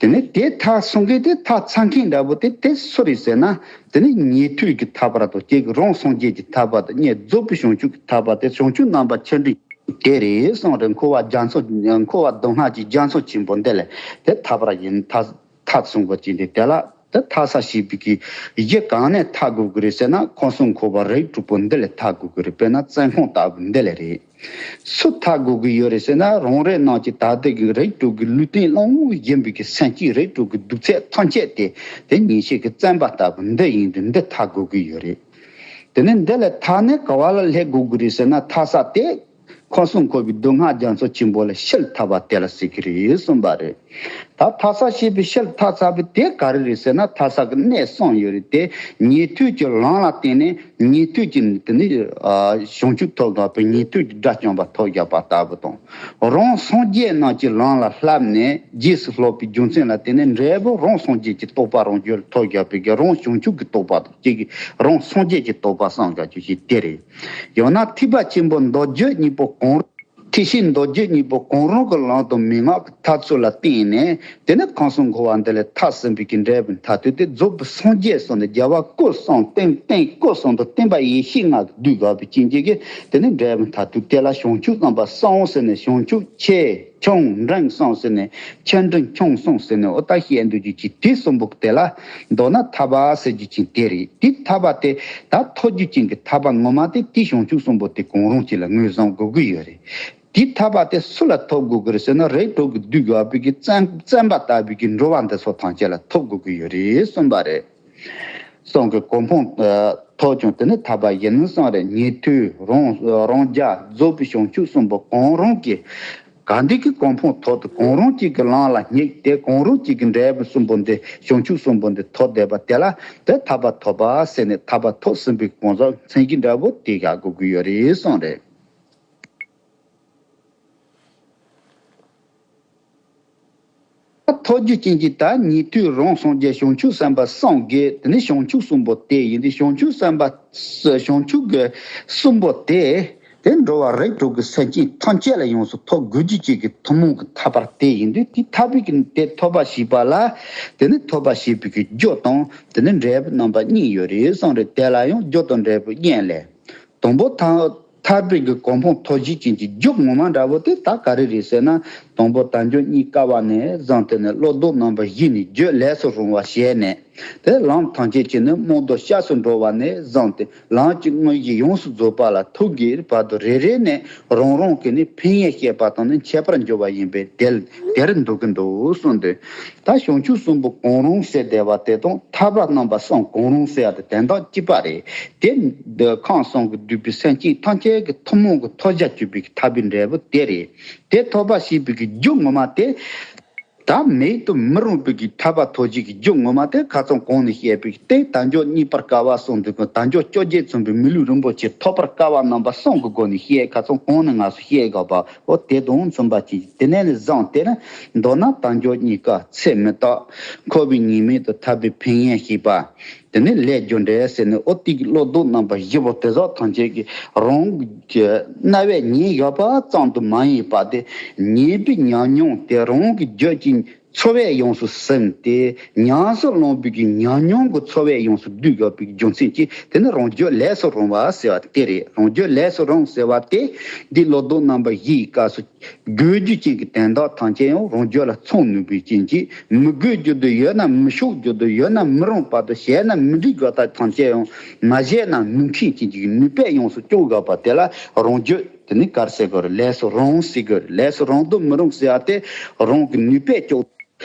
དེ་ནས་དེ་ཐག་སོང་གི་དེ་ཐག་ཚང་མཁན་འདྲ་པོ་དེ་དེ་སུ་རེད་ཟེར་ན། དེ་ནས་ཉན་ཐོས་ཀྱི་ཐར་པ་དང་གཅིག་གི་རང་སངས་རྒྱས་ཀྱི་ཐར་པ་དང་གཉིས་རྫོགས་པའི་བྱང་ཆུབ་ཀྱི་ཐར་པ་དེ་བྱང་ཆུབ་རྣམ་པ་ཆེ་འབྲིང་དེ་རེད་གསུངས་རེད། འཁོར་བ་རྒྱ་མཚོ་འཁོར་བ་སྡུག་བསྔལ་གྱི་རྒྱ་མཚོ་ཆེན་པོ་འདི་ལས་དེ་ཐར་པ་ཡིན་ཐག་ཐག་སོང་པ་ཅིག་འདི་དེ་ལ་དེ་ཐར་ས་ཞེས་པའི་གི་གཞི་གང་ནས་ཐར་དགོས་ཀྱི་རེད་ཟེར་ན། ཁམས་གསུམ་འཁོར་བ་རིགས་དྲུག་པོ་འདི་ལས་ཐར་དགོས་ཀྱི་རེད། དཔེར་ན་བཙོན་ཁང་ལྟ་བུ་འདི་ལས་རེད། སུ་ཐར་དགོས་ཀྱི་ཡོད་རེད་ཟེར་ན། རང་རེ་རྣམས་ཀྱི་ད་ལྟའི་གི་རིགས་དྲུག་གི་ལུས་རྟེན་བླངས་བཞིན་པའི་གི་སེམས་ཅན་རིགས་དྲུག་གི་སྡུག་ཚད་ཐམས་ཅད་དེ་དེ་ཉེས་ཤས་ཀྱི་བཙོན་པ་ལྟ་བུ་འདི་ཡིན་དུས་འདི་ཐར་དགོས་ཀྱི་ཡོད་རེད། དེ་ནས་འདི་ལས་ཐར་ནས་ག་བ་ལ་སླེབས་དགོས་ཀྱི་རེད་ཟེར་ན། ཐར་ས་དེ་ཁམས་གསུམ་འཁོར་བའི་སྡུག་བསྔལ་རྒྱ་མཚོ་ཆེན་པོ་ལས་ཕྱིར་ཐར་པ་དེ་ལ་ཟེར་གྱི་རེད་གསུངས་པ་རེད། ད་ཐར་ས་ཞེས་པའི་ཕྱིར་ཐར་ཚར་བའི་དེ་ག་རེ་རེད་ཟེར་ན། ཐར་ས་གི་གནས་གསུམ་ཡོད་རེད་དེ། ཉན་ཐོས་ཀྱི་ལམ་ལ་བརྟེན་ནས་ཉན་ཐོས་ཀྱི་དེ་ནི་ཨ་བྱང་ཆུབ་ཐོབ་དགོས་པའི་ཉན་ཐོས་ཀྱི་དགྲ་བཅོམ་པ་ཐོབ་བཞག་པ་ལྟ་བུ་དང་། རང་སངས་རྒྱས་རྣམས་ཀྱི་ལམ་ལ་བསླབས་ནས་རྗེས་སུ་སློབ་པའི་རྒྱུ་མཚན་ལ་བརྟེན་ནས་འབྲས་བུ་རང་སངས་རྒྱས་ཀྱི་རྟོགས་པ་རང་རྒྱུད་ལ་ཐོབ་བཞག་པའི་གི་རང་བྱང་ཆུབ་ཀྱི་རྟོགས་པ་དང་གཅིག་གི་རང་སངས་རྒྱས་ཀྱི་རྟོགས་པ་སངས་དགོས་རྒྱུ་ཞིག་དེ་རེད། ཡང་ན་ཐེག་པ་ཆེན་པོ་མདོ་རྒྱུད་གཉིས་པོ་གང་རུང་། ཐེག་ཆེན་མདོ་རྒྱུད་གཉིས་པོ་གང་རུང་གི་ལམ་དང་མན་ངག་གི་ཐབས་ཚུལ་ལ་བརྟེན་ནས། དེ་ནས་ཁམས་གསུམ་འཁོར་བ་འདི་ལས་ཐར་ཟིན་པའི་གི་འབྲས་བུ་མཐར་ཐུག་དེ་རྫོགས་པའི་སངས་རྒྱས་སོགས་ནས་རྒྱལ་བ་སྐུ་གསུམ་རྟེན་རྟེན་སྐུ་གསུམ་དང་བརྟེན་པ་ཡེ་ཤེས་ལྔ་གིས་བསྡུས་དགོས་པའི་རྐྱེན་གྱིས། དེ་ནས་འབྲས་བུ་མཐར་ཐུག་དེ་ལ་བྱང་ཆུབ་རྣམ་པ་གསུམ་ཟེར་ནས། བྱང་ཆུབ་ཆེ་ཆུང་འབྲིང་གསུམ་ཟེར་ནས། ཆེ་འབྲིང་ཆུང་གསུམ་ཟེར་ནས། འོ་ད་བཤད་འདོད་རྒྱུ་ཅིག་དེ་གསུམ་པོ་དེ་ལ་མདོར་ན་ཐར་པ་ཟེར་རྒྱུ་ཅིག་དེ་རེད། དེ་ཐར་པ་དེ་ད་ཐོབ་རྒྱུ་ཅན་གྱི་ཐར་པ་ངོ་མ་དེ་དེ་བྱང་ཆུབ་གསུམ་པོ་དེ་གང་རུང་ཅིག་ལ་ངོས་བཟུང་དགོས་ཀྱི་ཡོད་རེད། དེ་ཐར་པ་དེ་སུ་ལ་ཐོབ་དགོས་ཀྱི་རེད་ཟེར་ན། རིགས་དྲུག་གིས་བསྡུས་དགོས་པའི་གི་བཙོན་བཙོན་པ་ལྟ་བུའི་གི་འགྲོ་བ་འདི་ཚོ་ཐམས་ཅད་ལ་ཐོབ་དགོས་ཀྱི་ཡོད་རེད་གསུངས་པ་རེད། གསུང་གི་གོ་འཕང་ཐོབ་ཀྱང་དེ་ནི་ཐར་པ་ཡིན་གསུངས་རེད། ཉན་ཐོས་རང་རང་རྒྱལ་རྫོགས་པའི་བྱང་ཆུབ་གསུམ་པོ་གང་རུང་གི་ག་འདི་གི་གོ་འཕང་ཐོབ་སྟེ་གང་རུང་གཅིག་གི་ལམ་ལ་སྙེག་སྟེ་གང་རུང་གཅིག་གི་འབྲས་བུ་གསུམ་པོ་འདི་བྱང་ཆུབ་གསུམ་པོ་འདི་ཐོབ་བསྡད་པ་དེ་ལ་དེ་ཐར་པ་ཐོབ་པ་ཟེར་ནས། ཐར་པ་ཐོབ་ཟིན་པའི་གང་ཟག་མཚན་གཞི་འདྲ་པོ་དེ་བཞག་དགོས་ཀྱི་ཡོད་རེད་གསུངས་རེད། ཐོབ་རྒྱུ་ཅན་གྱི་ད་ཉན་ཐོས་རང་སངས་རྒྱས་བྱང་ཆུབ་སེམས་དཔའ་གསུམ་གྱི་དེ་ནི་བྱང་ཆུབ་གསུམ་པོ་དེ་ཡིན་ཏེ། བྱང་ཆུབ་སེམས་དཔའ་བྱང་ཆུབ་ཀྱི་གསུམ་པོ་དེ་དེ་འགྲོ་བ་རིགས་དྲུག་གི་སེམས་ཅན་ཐམས་ཅད་ལ་ཡོངས་སུ་ཐོབ་དགོས་རྒྱུ་ཅན་གྱི་ཐུན་མོང་གི་ཐར་པ་དེ་ཡིན་དུས། དེ་ཐར་པའི་གི་དེ་ཐོབ་པ་ཞེས་པ་ལ་དེ་ནི་ཐོབ་པ་ཞེས་པའི་གི་རྒྱུ་དང་དེ་ནི་འབྲས་བུ་རྣམ་པ་གཉིས་ཡོད་རེད་གསུངས་རེད། དེ་ལ་ཡང་རྒྱུ་དང་འབྲས་བུ་གཉིས་ལས། དང་པོ་ཐ་ཐར་པའི་གི་གོ་འཕང་ཐོབ་བྱེད་ཅན་གྱི་རྒྱུ་ངོ་མ་འདྲ་པོ་དེ་ད་ག་རེ་རེད་ཟེར་ན། དང་པོ་དལ་འབྱོར་རྙེད་དཀའ་བ་ནས་བཟུང་སྟེ་ནི་བློ་ལྡོག་རྣམ་པ་བཞི་ནས་རྒྱུ་ལས་སུ་རུང་བ་བྱས་ནས། དེ་ལམ་ཐམས་ཅད་ཀྱི་ནི་རྨང་རྡོ་གཤགས་སུ་འགྲོ་བ་ནས་བཟུང་སྟེ་ལམ་གྱི་དངོས་གཞི་ཡོངས་སུ་རྫོགས་པ་ལ་ཐུག་གི་བར་དུ་རེ་རེ་ནས་རང་རང་གི་ནི་ཕན་ཡོན་བཤད་པ་དང་ནི་འཆད་པར་འགྱུར་བ་ཡིན་པས། དེ་དེར་འདུག་གི་འདུག་གསུངས་ཏེ། ད་བྱང་ཆུབ་གསུམ་པོ་གང་རུང་ཟེར་བསྡད་པ་དེ་དང་ཐར་པ་རྣམ་པ་གསུམ་གང་རུང་ཟེར་བ་དེ་དོན་དག་གཅིག་པ་རེད། དེ་འདི་ཁམས་གསུམ་གྱིས་བསྡུས་པའི་སེམས་ཅན་ཐམས་ཅད་ཀྱི་ཐུན་མོང་གི་ཐོབ་བྱ་གྱུར་པའི་ཐར་པའི་འབྲས་བུ་དེ་རེད། དེ་ཐོབ་པ་ཞེས་པའི་གི་རྒྱུ་ངོ་མ་དེ། ད་མེད་དུ་མི་རུང་བའི་གི་ཐར་པ་ཐོབ་བྱེད་ཀྱི་རྒྱུ་ངོ་མ་དེ་ཁ་སང་གོང་ནས་བཤད་པའི་གི་དེ་དལ་འབྱོར་རྙེད་པར་དཀའ་བ་གསུངས་འདུག་གི། དལ་འབྱོར་བཅོ་བརྒྱད་མཚོན་པའི་མི་ལུས་རིན་པོ་ཆེ་ཐོབ་པར་དཀའ་བ་རྣམ་པ་གསུམ་གྱི་སྒོ་ནས་བཤད། ཁ་སང་གོང་ནས་ང་ཚོ་བཤད་དགོས་པ། འོ་དེ་དང་མཚུངས་པ་ཅིག། དེ་ནས་ནི་བཟུང་སྟེ་ནི་མདོར་ན་དལ་འབྱོར་རྙེད་དཀའ་ཚེ་མི་རྟག། འཁོར་བའི་ཉེས་དམིགས་དང་ཐར་པའི་ཕན་ཡོན་ཞེས་པ། དེ་ནས་ལས་རྒྱུ་འབྲས་ཟེར་ནས། འོ་དེ་གི་བློ་ལྡོག་རྣམ་པ་བཞི་པོ་དེ་ཚོ་ཐམས་ཅད་ཀྱི་རང་གི་རྣ་བས་ཉན་བཞག་པ་ཙམ་དུ་མ་ཡིན་པ་དེ། ཉན་པའི་ཉམས་མྱོང་དེ་རང་གི་རྒྱུད་ཀྱི་ཚོར་བས་ཡོངས་སུ་ཟིན་ཏེ། ཉམས་སུ་བླངས་པའི་གི་ཉམས་མྱོང་གི་ཚོར་བས་ཡོངས་སུ་བསྡུས་དགོས་པའི་རྒྱུ་མཚན་གྱིས་དེ་ནི་རང་རྒྱུད་ལས་སུ་རུང་བ་ཟེར་བ་དེ་རེད། རང་རྒྱུད་ལས་སུ་རུང་ཟེར་བ་དེ་འདི་བློ་ལྡོག་རྣམ་པ་བཞིའི་སྐབས་སུ་དགོས་རྒྱུ་ཅན་གྱི་དོན་དག་ཐམས་ཅད་ཡང་རང་རྒྱུད་ལ་ཚང་ནུས་པའི་རྐྱེན་གྱིས། མི་དགོས་རྒྱུ་དུ་ཡོད་ན་མི་ཤོག་རྒྱུ་དུ་ཡོད་ན་མི་རུང་བར་དུ་བྱས་ན་མི་འགྲིག་དགོས་དག་ཐམས་ཅད་ཡང་མ་བྱས་ན་ནུས་མཁན་ཅན་གྱི་ནུས་པས་ཡོངས་སུ་སྐྱོབ་དགོས་པ་དེ་ལ་རང་རྒྱུད། དེ་ནི་ག་རེ་ཟེར་དགོས་རེད། ལས་སུ་རུང་ཟེར་དགོས་རེད། ལས་སུ་རུང་དང་མི་རུང་ཟེར་བ་དེ་རང་གི་ནུས་པས་སྐྱོབ།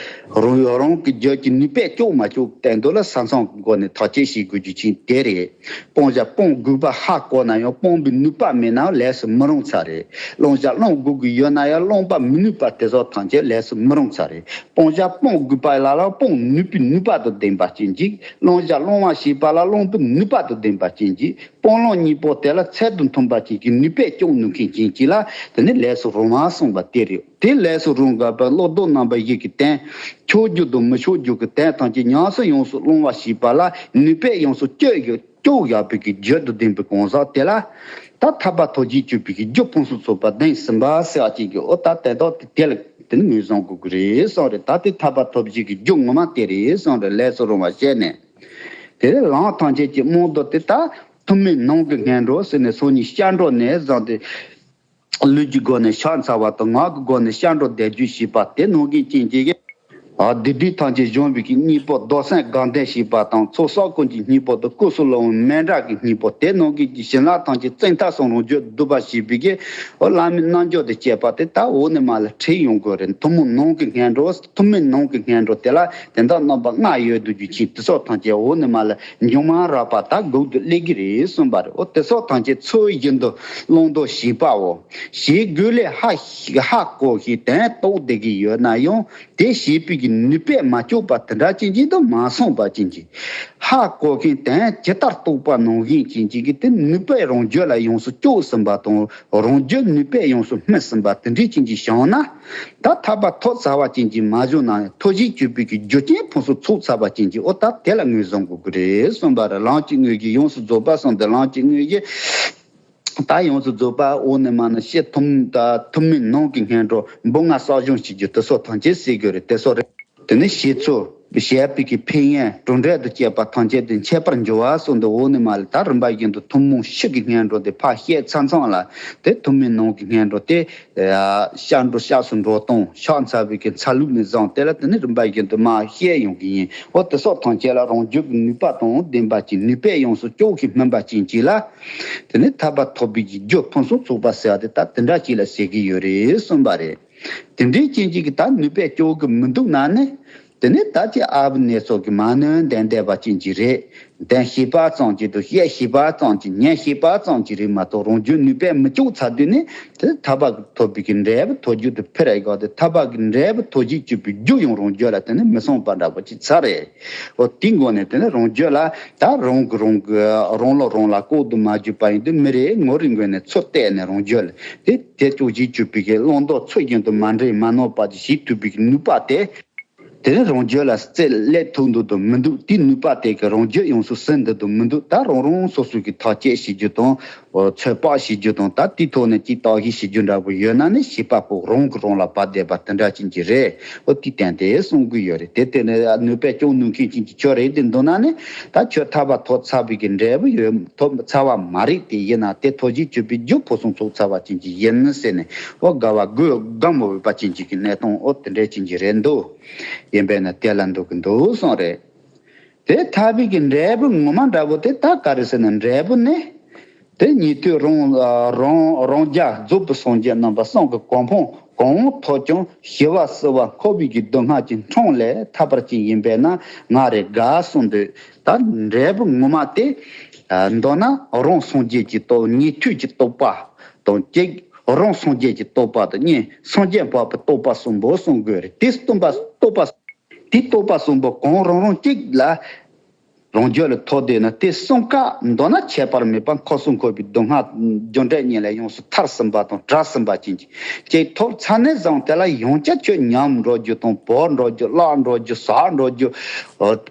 རང་རང་གི་རྒྱུད་ཀྱི་ནུས་པས་སྐྱོབ་མ་སྐྱོབ་བསྟན་དོན་ལ་ས་མཚམས་སྒོ་ནས་ཐག་གཅོད་བྱེད་དགོས་རྒྱུ་ཅན་དེ་རེད། སྤང་བྱ་སྤོང་དགོས་པ་ཧ་གོ་ན་ཡང་སྤོང་བའི་ནུས་པ་མེད་ན་ལས་སུ་མི་རུང་ས་རེད། བླང་བྱ་བླང་དགོས་ཀྱི་ཡོད་ན་ཡང་བླང་པ་མི་ནུས་པ་དེ་ཚོ་ཐམས་ཅད་ལས་སུ་མི་རུང་ས་རེད། སྤང་བྱ་སྤོང་དགོས་པ་ལ་ལ་སྤོང་ནུས་པའི་ནུས་པ་དང་ལྡན་པ་ཅན་གྱིས། བླང་བྱ་བླང་བ་ཞེས་པ་ལ་བླང་པའི་ནུས་པ་དང་ལྡན་པ་ཅན་གྱིས། སྤང་བླང་གཉིས་པོ་དེ་ལ་ཚད་དང་མཐུན་པ་ཅན་གྱི་ནུས་པས་སྐྱོབ་ནུས་མཁན་ཅན་གྱིས་ལ་དེ་ནི་ལས་སུ་རུང་བ་གསུངས་པ་དེ་རེད། དེ་ལས་སུ་རུང་དགོས་པའི་བློ་ལྡོག་རྣམ་པ་བཞི་གི་དོན། ཆོག་རྒྱུ་དང་མི་ཆོག་རྒྱུ་གི་དོན་ཐམས་ཅད་ཉམས་སུ་ཡོངས་སུ་བླང་བ་ཞེས་པ་ལ་ནུས་པས་ཡོངས་སུ་སྐྱོབ་སྐྱོབ་ཡག་པའི་གི་རྒྱུད་དུ་ལྡན་པའི་གང་ཟག་དེ་ལ། ད་ཐར་པ་ཐོབ་བྱེད་གྱུར་པའི་གི་རྒྱུ་ཕུན་སུམ་ཚོགས་པ་བདུན་ཟིན་པ་ཟེར་བ་ཅན་གྱི། འོ་ད་དེ་དག་དེ་དེ་ལ་ དེ་ནི་ངོས་བཟུང་དགོས་ཀྱི་རེད་གསུངས་རེད། ད་དེ་ཐར་པ་ཐོབ་བྱེད་ཀྱི་རྒྱུ་ངོ་མ་དེ་རེད་གསུངས་རེད། ལས་སུ་རུང་བ་བཤད་ནས། དེ་ལས་ལམ་ཐམས་ཅད་ཀྱི་རྨང་རྡོ་དེ་ད་ཐུན་མིན་ནང་གི་ངན་འགྲོ་ཟེར་ནས་སོ་གཉིས་སྐྱབས་འགྲོ་ནས་བཟུང་སྟེ། ལུས་ཀྱི་སྒོ་ནས་ཕྱག་འཚལ་བ་དང་ངག་གི་སྒོ་ནས་སྐྱབས་འགྲོ་བཟླས་བརྗོད་བྱེད་པ་དེ་ནང་བཞིན་ཅན་གྱི། ཨ་སྡིག་སྒྲིབ་ཐམས་ཅད་སྦྱོང་བའི་གི་གཉེན་པོ་རྡོར་སེམས་དགའ་ལྡན་བྱེད་པ་དང་ཚོགས་གསོག་ཀུན་གྱི་གཉེན་པོ་དང་སྐུ་གསུམ་ལ་འོང་མན་དྲག་གི་གཉེན་པོ་དེ་ནང་བཞིན་གྱི་བྱིན་རླབས་ཐམས་ཅད་བཙན་ཐབས་སམ་རང་རྒྱུད་སྡུད་པ་བྱེད་པའི་གི། ཨོ་བླ་མའི་རྣལ་འབྱོར་དང་བཅས་པ་དེ་ད་འོག་ནས་མར་ལ་ཁྲིད་ཡོང་དགོས་རེད། ཐུན་མོང་ནང་གི་ངན་འགྲོ་ཐུན་མིན་ནང་གི་ངན་འགྲོ་དེ་ལ་དོན་དག་རྣམ་པ་ལྔ་ཡོད་དུ་རྒྱུ་ཅིག་དེ་ཚོ་ཐམས་ཅད་འོག་ནས་མར་ལ་འབྱུང་བ་རགས་པ་ད་འགུག་ཏུ་སླེབས་ཀྱི་རེད་གསུངས་པ་རེད། འོ་དེ་ཚོ་ཐམས་ཅད་ཚུལ་བཞིན་དུ་བླང་དོར་བྱེད་པའོ། བྱེད་དགོས་ལས་ཧ་ཧ་གོ་ཞིང་དོན་རྟོགས་བསྡད་ཀྱི་ཡོད་ན་ཡང་དེ་བྱེད་པའི་གི་ནུས་པས་མ་ལྕོགས་པ་དེ་འདྲ་ཅན་ཅིག་དང་མ་སོང་བ་ཅན་ཅིག་ཧ་གོ་ཞིང་དོན་ཇི་ལྟར་རྟོགས་པ་ནང་བཞིན་ཅན་ཅིག་གི་དེ་ནུས་པས་རང་རྒྱུད་ལ་ཡོངས་སུ་ལྕོགས་ཟིན་པ་དང་རང་རྒྱུད་ནུས་པས་ཡོངས་སུ་སྨིན་ཟིན་པ་དེ་འདྲ་ཅན་ཅིག་བྱུང་ན། ད་ཐར་པ་ཐོབ་ཚར་བ་ཅན་གྱི་མ་བྱུང་ན་ཡང་ཐོབ་བྱེད་སྤྱོད་པའི་གི་རྒྱུ་རྐྱེན་ཕུན་སུམ་ཚོགས་ཚར་བ་ཅན་གྱི་འོ་ད་དེ་ལ་ངོས་བཟུང་དགོས་ཀྱི་རེད་གསུངས་པ་རེད། ལམ་གྱི་དངོས་གཞི་ཡོངས་སུ་རྫོགས་པ་གསུངས་ཏེ་ལམ་གྱི་དངོས་གཞི། ད་ཡོངས་སུ་རྫོགས་པ་འོག་ནས་མར་ནི་ཤེས་ཐུབ་ད་ཐུན་མིན་ནང་གི་ངན་འགྲོ་འབུམ་ལྔ་གསོག་སྦྱོང་བྱེད་རྒྱུ་དེ་ཚོ་ཐམས་ཅད་སེལ་དགོས་རེད། དེ་ཚོ་རེད། དེ་ནས་བྱེད་ཚུལ་བྱས་པའི་གི་ཕན་ཡོན་གྲུབ་འབྲས་དང་བཅས་པ་ཐམས་ཅད་དེ་འཆད་པར་འགྱུར་བ་གསུངས་ཏེ་འོག་ནས་མར་ལ་ད་རིམ་པ་བཞིན་དུ་ཐུན་མོང་ཕྱི་གི་ངན་འགྲོ་དེ་ཕར་བཤད་ཚར་མཚམས་ལ་དེ་ཐུན་མིན་ནང་གི་ངན་འགྲོ་དེ། སྐྱབས་འགྲོ་སྐྱབས་སུ་འགྲོ་སྟངས་ཕྱག་འཚལ་བའི་གི་འཚལ་ལུགས་ནས་བཟུང་དེ་ལ་དེ་ནི་རིམ་པ་བཞིན་དུ་མར་བཤད་ཡོང་གི་ཡིན། འོ་དེ་སོགས་ཐམས་ཅད་ལ་རང་རྒྱུད་ཀྱི་ནུས་པ་དང་ལྡན་པ་ཅིག་ནུས་པས་ཡོངས་སུ་ལྕོགས་ཤིང་སྨིན་པ་ཅན་ཅིག་ལ། དེ་ནི་ཐར་པ་ཐོབ་པའི་གི་རྒྱུ་ཕུན་སུམ་ཚོགས་པ་ཟེར་བ་དེ་ད་དེ་འདྲ་ཅིག་ལ་ཟེར་གི་ཡོད་རེད་གསུངས་པ་རེད། དེ་འདྲའི་རྐྱེན་ཅིག་གིས་ད་ནུས་པས་ལྕོགས་གི་མི་འདུག་ན་ནི། དེ་ནི་ད་ཅི་ཨ་བུ་ནེ་ཚོ་གི་མ་ནོན་ལྡན་བསྡད་པ་ཅན་ཅིག་རེད། ལྡན་ཤེས་པ་ཙམ་ཅིག་དང་བཤད་ཤེས་པ་ཙམ་ཅིག་ཉན་ཤེས་པ་ཙམ་ཅིག་རེད་མ་གཏོགས་རང་རྒྱུད་ནུས་པས་མི་ལྕོགས་ཚར་དུས་ནི་དེ་ཐར་པ་ཐོབ་པའི་གི་འབྲས་བུ་ཐོབ་རྒྱུ་དེ་ཕི་ར་གོ་དེ་ཐར་པ་གི་འབྲས་བུ་ཐོབ་བྱེད་སྤྱོད་པའི་རྒྱུ་ཡང་རང་རྒྱུད་ལ་དེ་ནི་མི་སོང་བ་འདྲ་པོ་ཅིག་ཚར་རེད། འོ་དེའི་སྒོ་ནས་དེ་ནི་རང་རྒྱུད་ལ་ད་རང་གི་རང་གི་རང་ལོ་རང་ལ་ལྐོག་ཏུ་མ་གྱུར་པ་ཡིན་དུས་མི་རེ་ངོ་རེ་ངོས་ནས་ཚུར་བལྟས་ནས་རང་རྒྱུད་ལ་དེ་དེ་ལྕོགས་བྱེད་སྤྱོད་པའི་གི་བླང་དོར་ཚུལ་བཞིན་དུ་མ་འདྲེས་མ་ནོར་བ་ཅིག་བྱེད་ཐུབ་པའི་གི་ནུས་པ་དེ། དེ་ནི་རང་རྒྱུད་ལ་རྩལ་སླེབས་ཐུབ་འདུག་དང་མི་འདུག་དེའི་ནུས་པ་དེ་གི་རང་རྒྱུད་ཡོངས་སུ་ཟིན་འདུག་དང་མི་འདུག་ད་རང་རང་སོ་སོའི་གི་ཐག་གཅོད་བྱེད་རྒྱུ་དང་། ཚོད་དཔག་བྱེད་རྒྱུ་དང་ད་དེའི་ཐོག་ནས་ཅིག་བརྟག་ཞིབ་བྱེད་རྒྱུ་འདྲ་པོ་ཡོད་ན་ནི་བྱེད་པ་པོ་རང་གི་རང་ལ་བབས་བསྡད་པ་དེ་འདྲ་ཅན་གྱི་རེད། འོ་དེའི་སྟེང་དེ་གསུང་གི་ཡོད་རེད། དེ་ལྟས་ནས་ནུས་པས་སྐྱོང་ནུས་མཁན་ཅན་གྱི་ཁྱོད་རེད་དེ་འདུག་ན་ནི་ད་ཁྱོད་ཐར་པ་ཐོབ་ཚར་བའི་གི་འབྲས་བུ་ཡོད་ཐོབ་ཚར་བ་མ་རེད། དེ་ཡིན་ན་དེ་ཐོབ་བྱེད་སྤྱོད་པའི་རྒྱུ་ཕུན་སུམ་ཚོགས་ཚར་བ་ཅན་གྱི་ཡིན་ཟེར་ནས་འོ་དགའ་བ་དགོད་དགའ་མོ་འོས་པ་ཅན་གྱི་གི་གནས་སྟངས་འོ་དེ་འདྲ་ཅན་གྱི་རེད་འདུག་ཡིན་པས་ན་དེ་ལ་འདུག་གི་འདུག་གསུངས་རེད། དེ་ཐར་པའི་གི་འབྲས་བུ་ངོ་མ་འདྲ་པོ་དེ་ད་ག་རེ་ཟེར་ན་འབྲས་བུ་ནི། དེ་ཉན་ཐོས་རང་རང་རང་རྒྱལ་རྫོགས་པའི་སངས་རྒྱས་རྣམ་པ་གསུམ་གྱི་གོ་འཕང་གང་ཐོབ་ཀྱང་ཞི་བ་བསིལ་བ་འཁོར་བའི་གི་སྡུག་བསྔལ་གྱི་འཕྲང་ལས་ཐར་པ་ཅན་ཡིན་པས་ན་ང་རེ་དགའ་གསུངས་འདུག་ད་འབྲས་བུ་ངོ་མ་དེ། མདོར་ན་རང་སངས་རྒྱས་ཀྱི་སྟོབས་ཉན་ཐོས་ཀྱི་རྟོགས་པ་དང་གཅིག་རང་སངས་རྒྱས་ཀྱི་རྟོགས་པ་དང་གཉིས་སངས་རྒྱས་འཕགས་པའི་རྟོགས་པ་གསུམ་པོ་གསུང་དགོས་རེད། དེ་སྟོན་པ་རྟོགས་པ། དེ་རྟོགས་པ་གསུམ་པོ་གང་རང་རང་གཅིག་ལ་རང་རྒྱུད་ལ་ཐོབ་བསྡད་ན་དེ་གསུམ་ཀ་མདོར་ན་ཁྱད་པར་མེད་པར་འཁོར་གསུམ་འཁོར་བའི་སྡུག་བསྔལ་རྒྱུ་འབྲས་གཉིས་ལས་ཡོངས་སུ་ཐར་ཟིན་པ་དང་བྲལ་ཟིན་པ་ཅན་གྱི་ཅིག་ཐོབ་ཚར་ནས་བཟུང་དེ་ལ་ཡང་བསྐྱར་ཁྱོད་ཉམས་འགྲོ་རྒྱུ་དང་བོར་འགྲོ་རྒྱུ་བརླག་འགྲོ་རྒྱུ་ཟག་འགྲོ་རྒྱུ་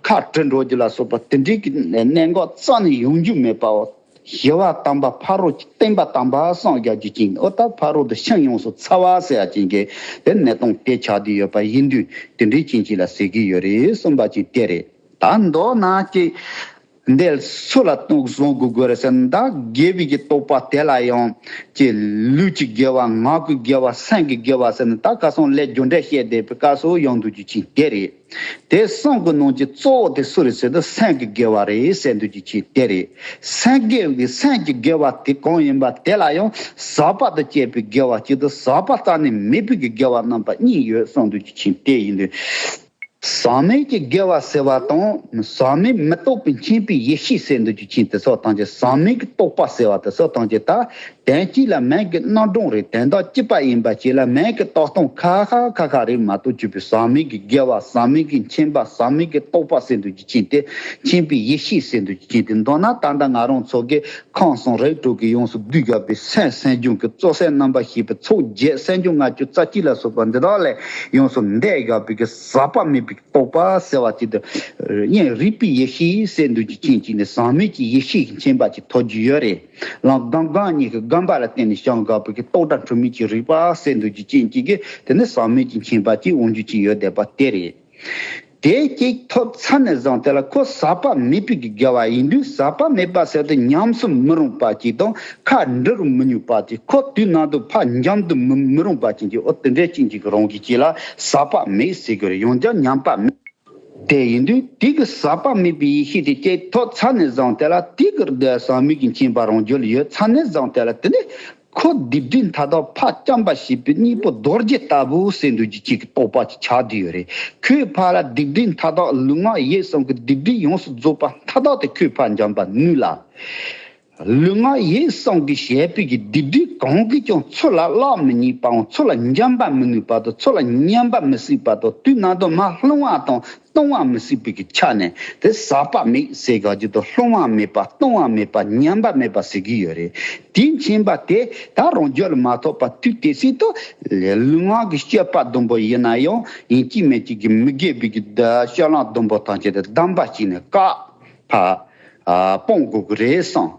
ཁ་བྲི་འགྲོ་རྒྱུ་ལ་སོགས་པ་དེ་འདྲའི་གི་གནད་འགག་རྩ་ནས་ཡོང་རྒྱུ་མེད་པའོ། ཞི་བ་དམ་པ་ཕ་རོལ་གྱི་བསྟན་པ་དམ་པ་སངས་རྒྱས་རྒྱུ་ཅན་འོ་ད་ཕ་རོལ་ཏུ་ཕྱིན་ཡོངས་སུ་ཚར་བ་ཟེར་ཡ་ཅན་གྱི་དེ་གནས་སྟངས་དེ་ཆགས་བསྡད་ཡོད་པ་ཡིན་དུས་དེ་འདྲའི་ཅན་ཅིག་ལ་ཟེར་གྱི་ཡོད་རེད་གསུངས་པ་ཅིག་དེ་རེད། ད་མདོར་ན་ཅིག་འདི་སུ་ལ་གཏོང་བཟུང་དགོས་དགོས་རེད་ཟེར་ན་ད་དགེ་བའི་གི་རྟོགས་པ་དེ་ལ་ཡང་ཅིག་ལུས་ཀྱི་དགེ་བ་ངག་གི་དགེ་བ་སེམས་ཀྱི་དགེ་བ་ཟེར་ན་ད་ཁ་སང་ལས་རྒྱུ་འབྲས་བཤད་བསྡད་པའི་སྐབས་སུ་ཡོང་འདུག་རྒྱུ་ཅན་དེ་རེད། དེ་གསུམ་གྱི་ནང་གི་གཙོ་བོ་དེ་སུ་རེད་ཟེར་ན་སེམས་ཀྱི་དགེ་བ་རེད་ཟེར་འདུག་རྒྱུ་ཅན་དེ་རེད། སེམས་དགེ་བའི་སེམས་ཀྱི་དགེ་བ་དེ་གང་ཡིན་པ་དེ་ལ་ཡང་ཟག་པ་དང་བཅས་པའི་དགེ་བ་གཅིག་དང་ཟག་པ་རྩ་ནས་མེད་པའི་གི་དགེ་བ་རྣམ་པ་གཉིས་ཡོད་གསུངས་འདུག་རྒྱུ་ཅན་དེ་ཡིན་དུས། ཟག་མེད་ཀྱི་དགེ་བ་ཟེར་བ་དང་ཟག་མེད་མི་རྟོག་པའི་མཁྱེན་པའི་ཡེ་ཤེས་ཟེར་འདུག་རྒྱུ་ཅན་དེ་སོགས་ཐམས་ཅད་ཟག་མེད་ཀྱི་རྟོགས་པ་ཟེར་བ་དེ་སོགས་ཐམས་ཅད་ད། དོན་གཅིག་ལ་མིང་གི་རྣམ་གྲངས་རེད། དོན་དག་གཅིག་པ་ཡིན་པ་གཅིག་ལ་མིང་གི་བཏགས་སྟངས་ཁ་ཁ་ཁ་ཁ་རེད་མ་གཏོགས་གཅིག་པའི་ཟག་མེད་ཀྱི་དགེ་བ་ཟག་མེད་ཀྱི་མཁྱེན་པ་ཟག་མེད་ཀྱི་རྟོགས་པ་ཟེར་འདུག་རྒྱུ་ཅན་དེ་མཁྱེན་པའི་ཡེ་ཤེས་ཟེར་འདུག་རྒྱུ་ཅན་དེ་མདོར་ན་ད་ལྟ་ང་རང་ཚོ་གི་ཁམས་གསུམ་རིགས་དྲུག་གི་ཡོངས་སུ་བསྡུས་བཞག་པའི་སེམས་སེམས་བྱུང་གི་གཙོ་སེམས་རྣམ་པར་ཤེས་པའི་ཚོགས་བརྒྱད་སེམས་བྱུང་ལྔ་བཅུ་རྩ་གཅིག་ལ་སོགས་པ་འདི་དག་ལས་ཡོངས་སུ་འདས་བཞག་པའི་གི་ཟག་པ་མེད་ རྟོགས་པ་ཟེར་བ་ཅིག་དང་། སྙན་རིག་པའི་ཡེ་ཤེས་ཟེར་འདུག་རྒྱུ་རྐྱེན་གཅིག་ནས་ཟག་མེད་ཀྱི་ཡེ་ཤེས་ཀྱི་མཁྱེན་པ་ཅིག་ཐོབ་རྒྱུ་ཡོད་རེད། ལམ་སྒོམ་སྒོམ་གཉིས་ཀྱི་སྒོམ་པ་ལ་བརྟེན་ནས་བྱུང་དགོས་པའི་གི་རྟོག་བྲལ་འཁྲུལ་མེད་ཀྱི་རིག་པ་ཟེར་འདུག་རྒྱུ་རྐྱེན་གཅིག་གིས་དེ་ནི་ཟག་མེད་ཀྱི་མཁྱེན་པ་ཅིག་འོང་རྒྱུ་ཅིག་ཡོད་བསྡད་པ་དེ་རེད། དེ་གཅིག་ཐོབ་ཚར་ནས་བཟུང་དེ་ལ་ཁོ་ཟག་པ་མེད་པའི་གི་དགེ་བ་ཡིན་དུས། ཟག་པ་མེད་པ་ཟེར་དུས་ཉམས་སུ་མི་རུང་བ་ཅིག་དང་ཁ་འབྲལ་རུ་མི་ནུས་པ་ཅིག་ཁོ་དུས་ནང་དུ་ཕར་འཇམ་དུ་མི་མི་རུང་བ་ཅིག་གི་འོ་དེ་འདྲའི་ཅིག་ཅིག་རང་གི་ཅིག་ལ་ཟག་པ་མེད་ཟེར་གི་རེད། ཡང་བསྐྱར་ཉམས་པ་མེད། དེ་ཡིན་དུས་དེ་གི་ཟག་པ་མེད་པའི་ཡེ་ཤེས་དེ་གཅིག་ཐོབ་ཚར་ནས་བཟུང་དེ་ལ་དེ་གི་ཟག་མེད་ཀྱི་མཁྱེན་པ་རང་རྒྱུད་ལ་ཡོད་ཚར་ནས་བཟུང་དེ་ལ་དེ་ནི་ཁོ་སྡིག་སྒྲིབ་མཐའ་དག་ཕར་བཅོམ་པ་བྱས་པའི་སྙིང་པོ་རྡོ་རྗེ་ལྟ་བུ་ཟེར་འདུག་རྒྱུ་ཅིག་གི་རྟོགས་པ་ཅིག་ཆགས་བསྡད་ཡོད་རེད། ཁོས་ཕར་ལ་སྡིག་སྒྲིབ་མཐའ་དག་ལུས་ངག་ཡིད་གསུམ་གྱི་སྡིག་སྒྲིབ་ཡོངས་སུ་རྫོགས་པ་མཐའ་དག་དེ་ཁོས་ཕར་འཇོམས་པ་ནུས་ལ། ལུས་ངག་ཡིད་གསུམ་གྱི་བྱས་པའི་གི་སྡིག་སྒྲིབ་གང་གིས་ཀྱང་ཚུར་ལ་བརླག་མི་ནུས་པའང་ཚུར་ལ་འཇོམས་པ་མི་ནུས་པ་དང་ཚུར་ལ་ཉམས་པ་མི་སྲིད་པ་དང་དུས་ནང་དུ་མར་ལྷུང་བ་དང་གཏོང་བ་མི་སྲིད་པའི་གི་ཆ་ནས་དེ་ཟག་པ་མེད་ཟེར་ག་རྒྱུ་དང་ལྷུང་བ་མེད་པ་གཏོང་བ་མེད་པ་ཉམས་པ་མེད་པ་ཟེར་གི་ཡོད་རེད། དེའི་མཁྱེན་པ་དེ་ད་རང་རྒྱུད་ལ་མ་ཐོབ་པ་དུས་དེ་སྲིད་དུ་ལུས་ངག་གི་སྤྱོད་པ་སྡོམ་པོ་ཡིན་ན་ཡང་ཡིན་གཅིག་མིན་གཅིག་གི་མི་དགེ་བའི་གི་སྤྱོད་ལམ་སྡོམ་པོ་ཐམས་ཅད་དེ་སྡོམ་པ་བྱས་ནས་བཀག་ཕ། ཨ། སྤོང་དགོས་ཀྱི་རེད་བསམ།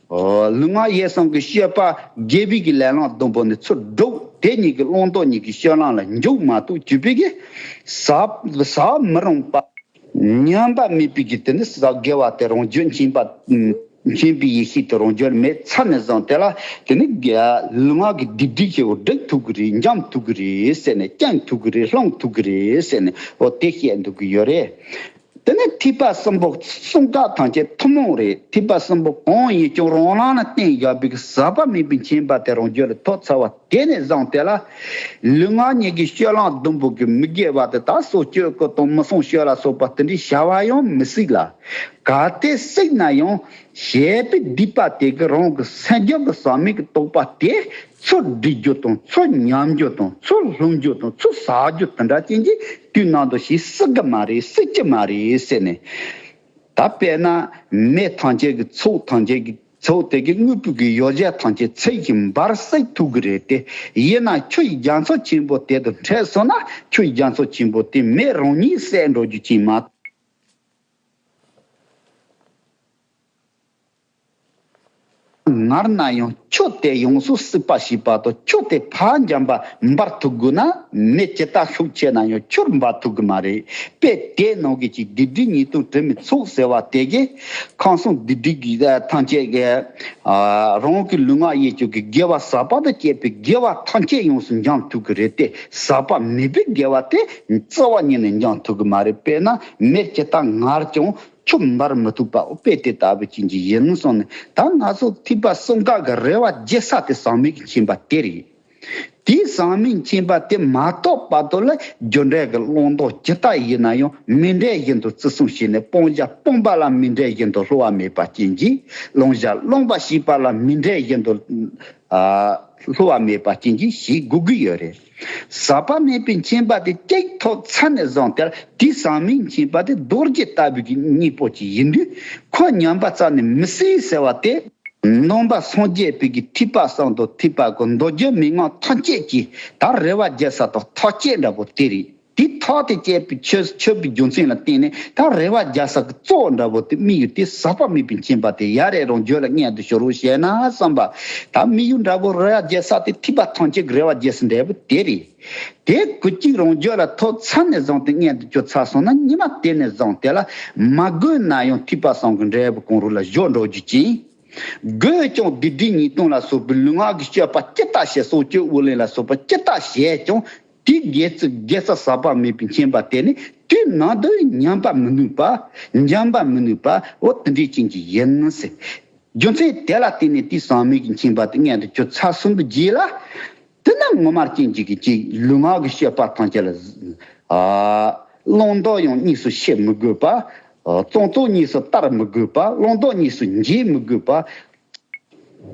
ཨོ། ལུས་ངག་ཡིད་གསུམ་གྱི་སྤྱོད་པ་དགེ་བའི་གི་ལས་ལམ་སྡོམ་པོ་ནི་ཚུར་སྒྲུབ། དེ་གཉིས་ཀྱི་བླང་དོར་གཉིས་ཀྱི་སྤྱོད་ལམ་ལ་འཇུག་མ་གཏོགས་བཅུ་པའི་གི་ཟག་ཟག་མི་རུང་པ། ཉམས་པ་མེད་པའི་གི་དེ་ནི་ཟག་དགེ་བ་དེ་རང་རྒྱུད་མཁྱེན་པ། མཁྱེན་པའི་ཡེ་ཤེས་དེ་རང་རྒྱུད་མེད་ཚར་ནས་བཟུང་དེ་ལ་དེ་ནི་ལུས་ངག་གི་སྡིག་སྒྲིབ་ཆེ་བོ་སྒྲིག་ཐུབ་ཀྱི་རེད། འཇོམས་ཐུབ་ཀྱི་རེད་ཟེར་ནས་སྤྱང་ཐུབ་ཀྱི་རེད། སློང་ཐུབ་ཀྱི་རེད་ཟེར་ནས་འོ་དེ་བཤད་འདུག་གི་ཡོད་རེད། དེ་ནས་ཐེག་པ་གསུམ་པོ་གསུམ་ཀ་ཐམས་ཅད་ཐུན་མོང་རེད། ཐེག་པ་གསུམ་པོ་གང་ཡིན་ཀྱང་རང་ལམ་ལ་བརྟེན་བཞག་པའི་གི་ཟག་པ་མེད་པའི་མཁྱེན་པ་དེ་རང་རྒྱུད་ལ་ཐོབ་ཚར་བ་དེ་ནས་བཟུང་དེ་ལ་ལུས་ངག་གཉིས་ཀྱི་སྤྱོད་ལམ་སྡོམ་པོ་གི་མི་དགེ་བ་དེ་དག་སོ་སྐྱོ་སྐོ་དང་མི་སྲུན་སྐྱོ་ལ་སོགས་པ་དེ་འདྲའི་བྱ་བ་ཡང་མི་སྲིད་ལ། གལ་ཏེ་སྲིད་ན་ཡང་བྱས་པའི་སྡིག་པ་དེ་གི་རང་གི་སེམས་རྒྱུད་ཀྱི་ཟག་མེད་ཀྱི་རྟོག་པ་དེ། ཚུར་སྒྲིག་རྒྱུ་དང་ཚུར་ཉམས་རྒྱུ་དང་ཚུར་སློང་རྒྱུ་དང་ཚུར་ཟག་རྒྱུ་དེ་འདྲ་ཅན་གྱི་དུས་ནང་དུ་ཞིག་སྲིད་ཀྱི་མ་རེད། སྲིད་ཀྱི་མ་རེད་ཟེར་ནས། ད་དཔེར་ན་མེ་ཐམས་ཅད་ཀྱི་ཚོགས་ཐམས་ཅད་ཀྱི་ཚོགས་དེ་གི་དངོས་པོ་གི་ཡོ་བྱད་ཐམས་ཅད་ཚིག་གི་འབར་སྲེག་ཐུབ་ཀྱི་རེད་དེ། ཡིན་ན་ཆུ་ཡི་རྒྱ་མཚོ་ཆེན་པོ་དེ་དང་འཕྲད་སོང་ན་ཆུ་ཡི་རྒྱ་མཚོ་ཆེན་པོ་དེ་མེ་རང་ཉིད་སྲེག་འགྲོ་རྒྱུ་ཅིག་མ། ངར་ན་ཡང་ཆུ་དེ་ཡོངས་སུ་སྲེག་པ་ཞིག་པ་དང་ཆུ་དེ་ཕར་འཇམ་པ་འབར་ཐུབ་དགོས་ན་མེ་ཇི་ལྟར་ཤུགས་ཆེ་ན་ཡང་ཆུར་འབར་ཐུབ་ཀྱི་མ་རེད། དཔེ་དེ་ནང་གི་ཅིག་སྡིག་སྒྲིབ་ཉེས་ལྟུང་དྲི་མའི་ཚོགས་ཟེར་བ་དེ་གི་ཁམས་གསུམ་སྡིག་སྒྲིབ་ཀྱི་ཐམས་ཅད་ཀྱི་རང་གི་ལུས་ངག་ཡིད་གསུམ་གྱི་དགེ་བ་ཟག་པ་དང་བཅས་པའི་དགེ་བ་ཐམས་ཅད་ཡོངས་སུ་འཇོམས་ཐུབ་ཀྱི་རེད་དེ། ཟག་པ་མེད་པའི་དགེ་བ་དེ་རྩ་བ་ཉིད་ནས་འཇོམས་ཐུབ་ཀྱི་མ་རེད། དཔེར་ན་མེ་ཇི་ལྟར་ངར་ཀྱང་། ཆུ་འབར་མི་ཐུབ་པ་དཔེ་དེ་ལྟ་བུ་ཅན་གྱི་ཡིན་སོང་ནས། ད་ང་ཚོ་ཐེག་པ་གསུམ་ཀ་གི་རེ་བ་རྒྱལ་ས་དེ་ཟག་མེད་ཀྱི་མཁྱེན་པ་དེ་རེད། དེའི་ཟག་མེད་མཁྱེན་པ་དེ་མ་ཐོབ་བར་དུ་ལ་རྒྱུ་འབྲས་ཀྱི་བླང་དོར་ཇི་ལྟར་ཡིན་ན་ཡང་མི་འབྲས་བཞིན་དུ་བརྩི་སྲུང་བྱས་ནས། སྤང་བྱ་སྤངས་པ་ལ་མི་འབྲས་བཞིན་དུ་བསླུ་བ་མེད་པ་ཅན་གྱིས། བླང་བྱ་བླངས་པ་བྱས་པ་ལ་མི་འབྲས་བཞིན་དུ། ཨ། བསླུ་བ་མེད་པ་ཅན་གྱིས་ཞིག་དགོས་ཀྱི་ཡོད་རེད། ཟག་པ་མེད་པའི་མཁྱེན་པ་དེ་གཅིག་ཐོབ་ཚར་ནས་བཟུང་སྟེ་དེའི་ཟག་མེད་མཁྱེན་པ་དེ་རྡོ་རྗེ་ལྟ་བུའི་གི་སྙིང་པོ་ཅིག་ཡིན་དུས། ཁོ་ཉམས་པ་རྩ་ནས་མི་སྲིད་ཟེར་བ་དེ། ནང་པ་སངས་རྒྱས་པའི་གི་ཐེག་པ་གསུམ་དང་ཐེག་པ་དགུ་མདོ་རྒྱུད་མན་ངག་ཐམས་ཅད་ཀྱི་ད་རེ་བ་རྒྱལ་ས་དང་ཐག་བཅད་འདྲ་པོ་དེ་རེད། དེ་ཐག་དེ་བཅད་པའི་ཆོད་ཆོད་པའི་རྒྱུ་མཚན་ལ་བརྟེན་ནས་ད་རེ་བ་རྒྱལ་ས་གི་གཙོ་བོ་འདྲ་པོ་དེ་དམིགས་ཡུལ་དེ་ཟག་པ་མེད་པའི་མཁྱེན་པ་དེ་ཡ་རེ་རང་རྒྱུད་ལ་མངོན་དུ་གྱུར་རོ་ཞེ་ན་བསམ་པ། ད་དམིགས་ཡུལ་འདྲ་པོ་རེ་བ་རྒྱལ་ས་དེ་ཐེག་པ་ཐམས་ཅད་ཀྱི་རེ་བ་རྒྱལ་ས་འདྲ་པོ་དེ་རེད། དེ་ཀུན་གཅིག་རང་རྒྱུད་ལ་ཐོབ་ཚར་ནས་བཟུང་སྟེ་མངོན་དུ་གྱུར་ཚར་སོང་ན་ཉི་མ་དེ་ནས་བཟུང་དེ་ལ་མ་དགོས་ན་ཡང་ཐེག་པ་གསུམ་གྱི་འབྲས་བུ་གང་རུང་ལ་སྦྱོར་འགྲོ་རྒྱུ་ཅན། དགོས་ཀྱང་སྡིག་སྒྲིབ་ཉེས་ལྟུང་ལ་སོགས་པའི་ལུས་ངག་གི་སྤྱོད་པ་ཇི་ལྟར་བྱས་སོ་སྐྱེ་དབུགས་ལེན་ལ་སོགས་པ་ཇི་ལྟར་བྱས་ཀྱང་དེའི་དགེ་རྩ་དགེ་རྩ་ཟག་པ་མེད་པའི་མཁྱེན་པ་དེ་ནི་དུས་ནང་དུ་ཉམས་པ་མི་ནུས་པ། འཇོམས་པ་མི་ནུས་པ་འོ་དེ་འདྲའི་ཅན་གྱི་ཡིན་ཟེར། རྒྱུ་མཚན་དེ་ལ་བརྟེན་ནས་དེའི་ཟག་མེད་ཀྱི་མཁྱེན་པ་དེ་མངོན་དུ་གྱུར་ཚར་སོང་བའི་རྗེས་ལ། དེ་ན་ངོ་མ་རྐྱེན་གཅིག་གི་གཅིག་ལུས་ངག་གི་སྤྱོད་པ་ཐམས་ཅད་ལ། ཨ། བླང་དོར་ཡང་གཉིས་སུ་ཕྱེ་མི་དགོས་པ། ཨ། བཙོང་བཙོང་གཉིས་སུ་བསྟར་མི་དགོས་པ། བླང་དོར་གཉིས་སུ་འབྱེད་མི་དགོས་པ།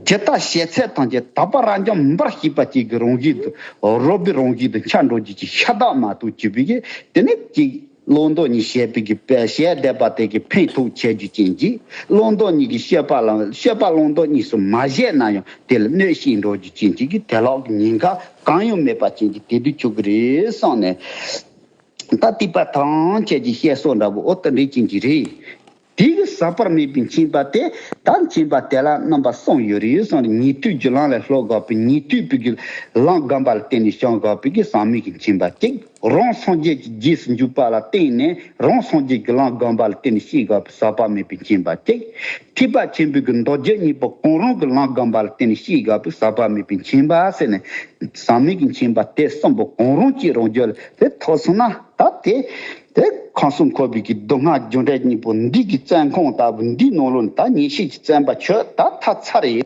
ཇི་ལྟར་བྱེད་ཚད་ཐམས་ཅད་དག་པ་རབ་འབྱམས་འབར་ཞིག་པ་གཅིག་གི་རང་བཞིན་དུ། རོལ་པའི་རང་བཞིན་དུ་འཆར་འགྲོ་རྒྱུ་གཅིག་ཤ་སྟག་མ་གཏོགས་གཅིག་པའི་གི་དེ་ནི་གཅིག་བླང་དོར་གཉིས་བྱེད་པའི་གི་བྱེད་བསྡད་པ་དེ་གི་ཕན་ཐོགས་ཆེ་རྒྱུ་ཅན་གྱི། བླང་དོར་གཉིས་ཀྱི་སྤྱོད་པ་ལ་སྤྱོད་པ་བླང་དོར་གཉིས་སུ་མ་བྱས་ན་ཡང་དེ་ལ་གནོད་བྱེད་འགྲོ་རྒྱུ་ཅན་གྱི་གི་དེ་ལོག་གི་ཉེན་ཁ་གང་ཡང་མེད་པ་ཅན་གྱི་དེ་དུས་ཆོག་གི་རེད་བསམ་ནས། ད་ཐེག་པ་ཐམས་ཅད་ཀྱི་བཤད་སྲོལ་འདྲ་བོ་འོ་དེ་འདྲའི་ཅན་གྱི་རེད། དེ་གི་ཟག་པ་མེད་པའི་མཁྱེན་པ་དེ་ད་མཁྱེན་པ་དེ་ལ་རྣམ་པ་གསུམ་ཡོད་རེད་གསུངས་རེད། ཉན་ཐོས་ཀྱི་ལམ་ལ་སློབ་དགོས་པའི་ཉན་ཐོས་པའི་གི་ལམ་སྒོམ་པ་ལ་བརྟེན་ནས་སྐྱེ་དགོས་པའི་གི་ཟག་མེད་ཀྱི་མཁྱེན་པ་གཅིག་རང་སངས་རྒྱས་ཀྱི་རྗེས་སུ་འཇུག་པ་ལ་བརྟེན་ནས་རང་སངས་རྒྱས་ཀྱི་ལམ་སྒོམ་པ་ལ་བརྟེན་ནས་སྐྱེ་དགོས་པའི་ཟག་པ་མེད་པའི་མཁྱེན་པ་གཅིག་ཐེག་པ་ཆེན་པོའི་གི་མདོ་རྒྱུད་གཉིས་པོ་གང་རུང་གི་ལམ་སྒོམ་པ་ལ་བརྟེན་ནས་སྐྱེ་དགོས་པའི་ཟག་པ་མེད་པའི་མཁྱེན་པ་ཟེར་ནས་ཟག་མེད་ཀྱི་མཁྱེན་པ་དེ་གསུམ་པོ་གང་རུང་གཅིག་རང་རྒྱུད་ལ་དེ་ཐོབ་སོང་ན་ད་དེ་དེ་ཁམས་གསུམ་འཁོར་བའི་གི་སྡུག་བསྔལ་རྒྱུ་འབྲས་གཉིས་པོ་འདི་གི་བཙོན་ཁང་ལྟ་བུ་འདིའི་ནང་ལོགས་ནས་ད་ངེས་ཤེས་ཀྱི་བཙོན་པ་ཆོད་ད་ཐར་ཚར་རེད།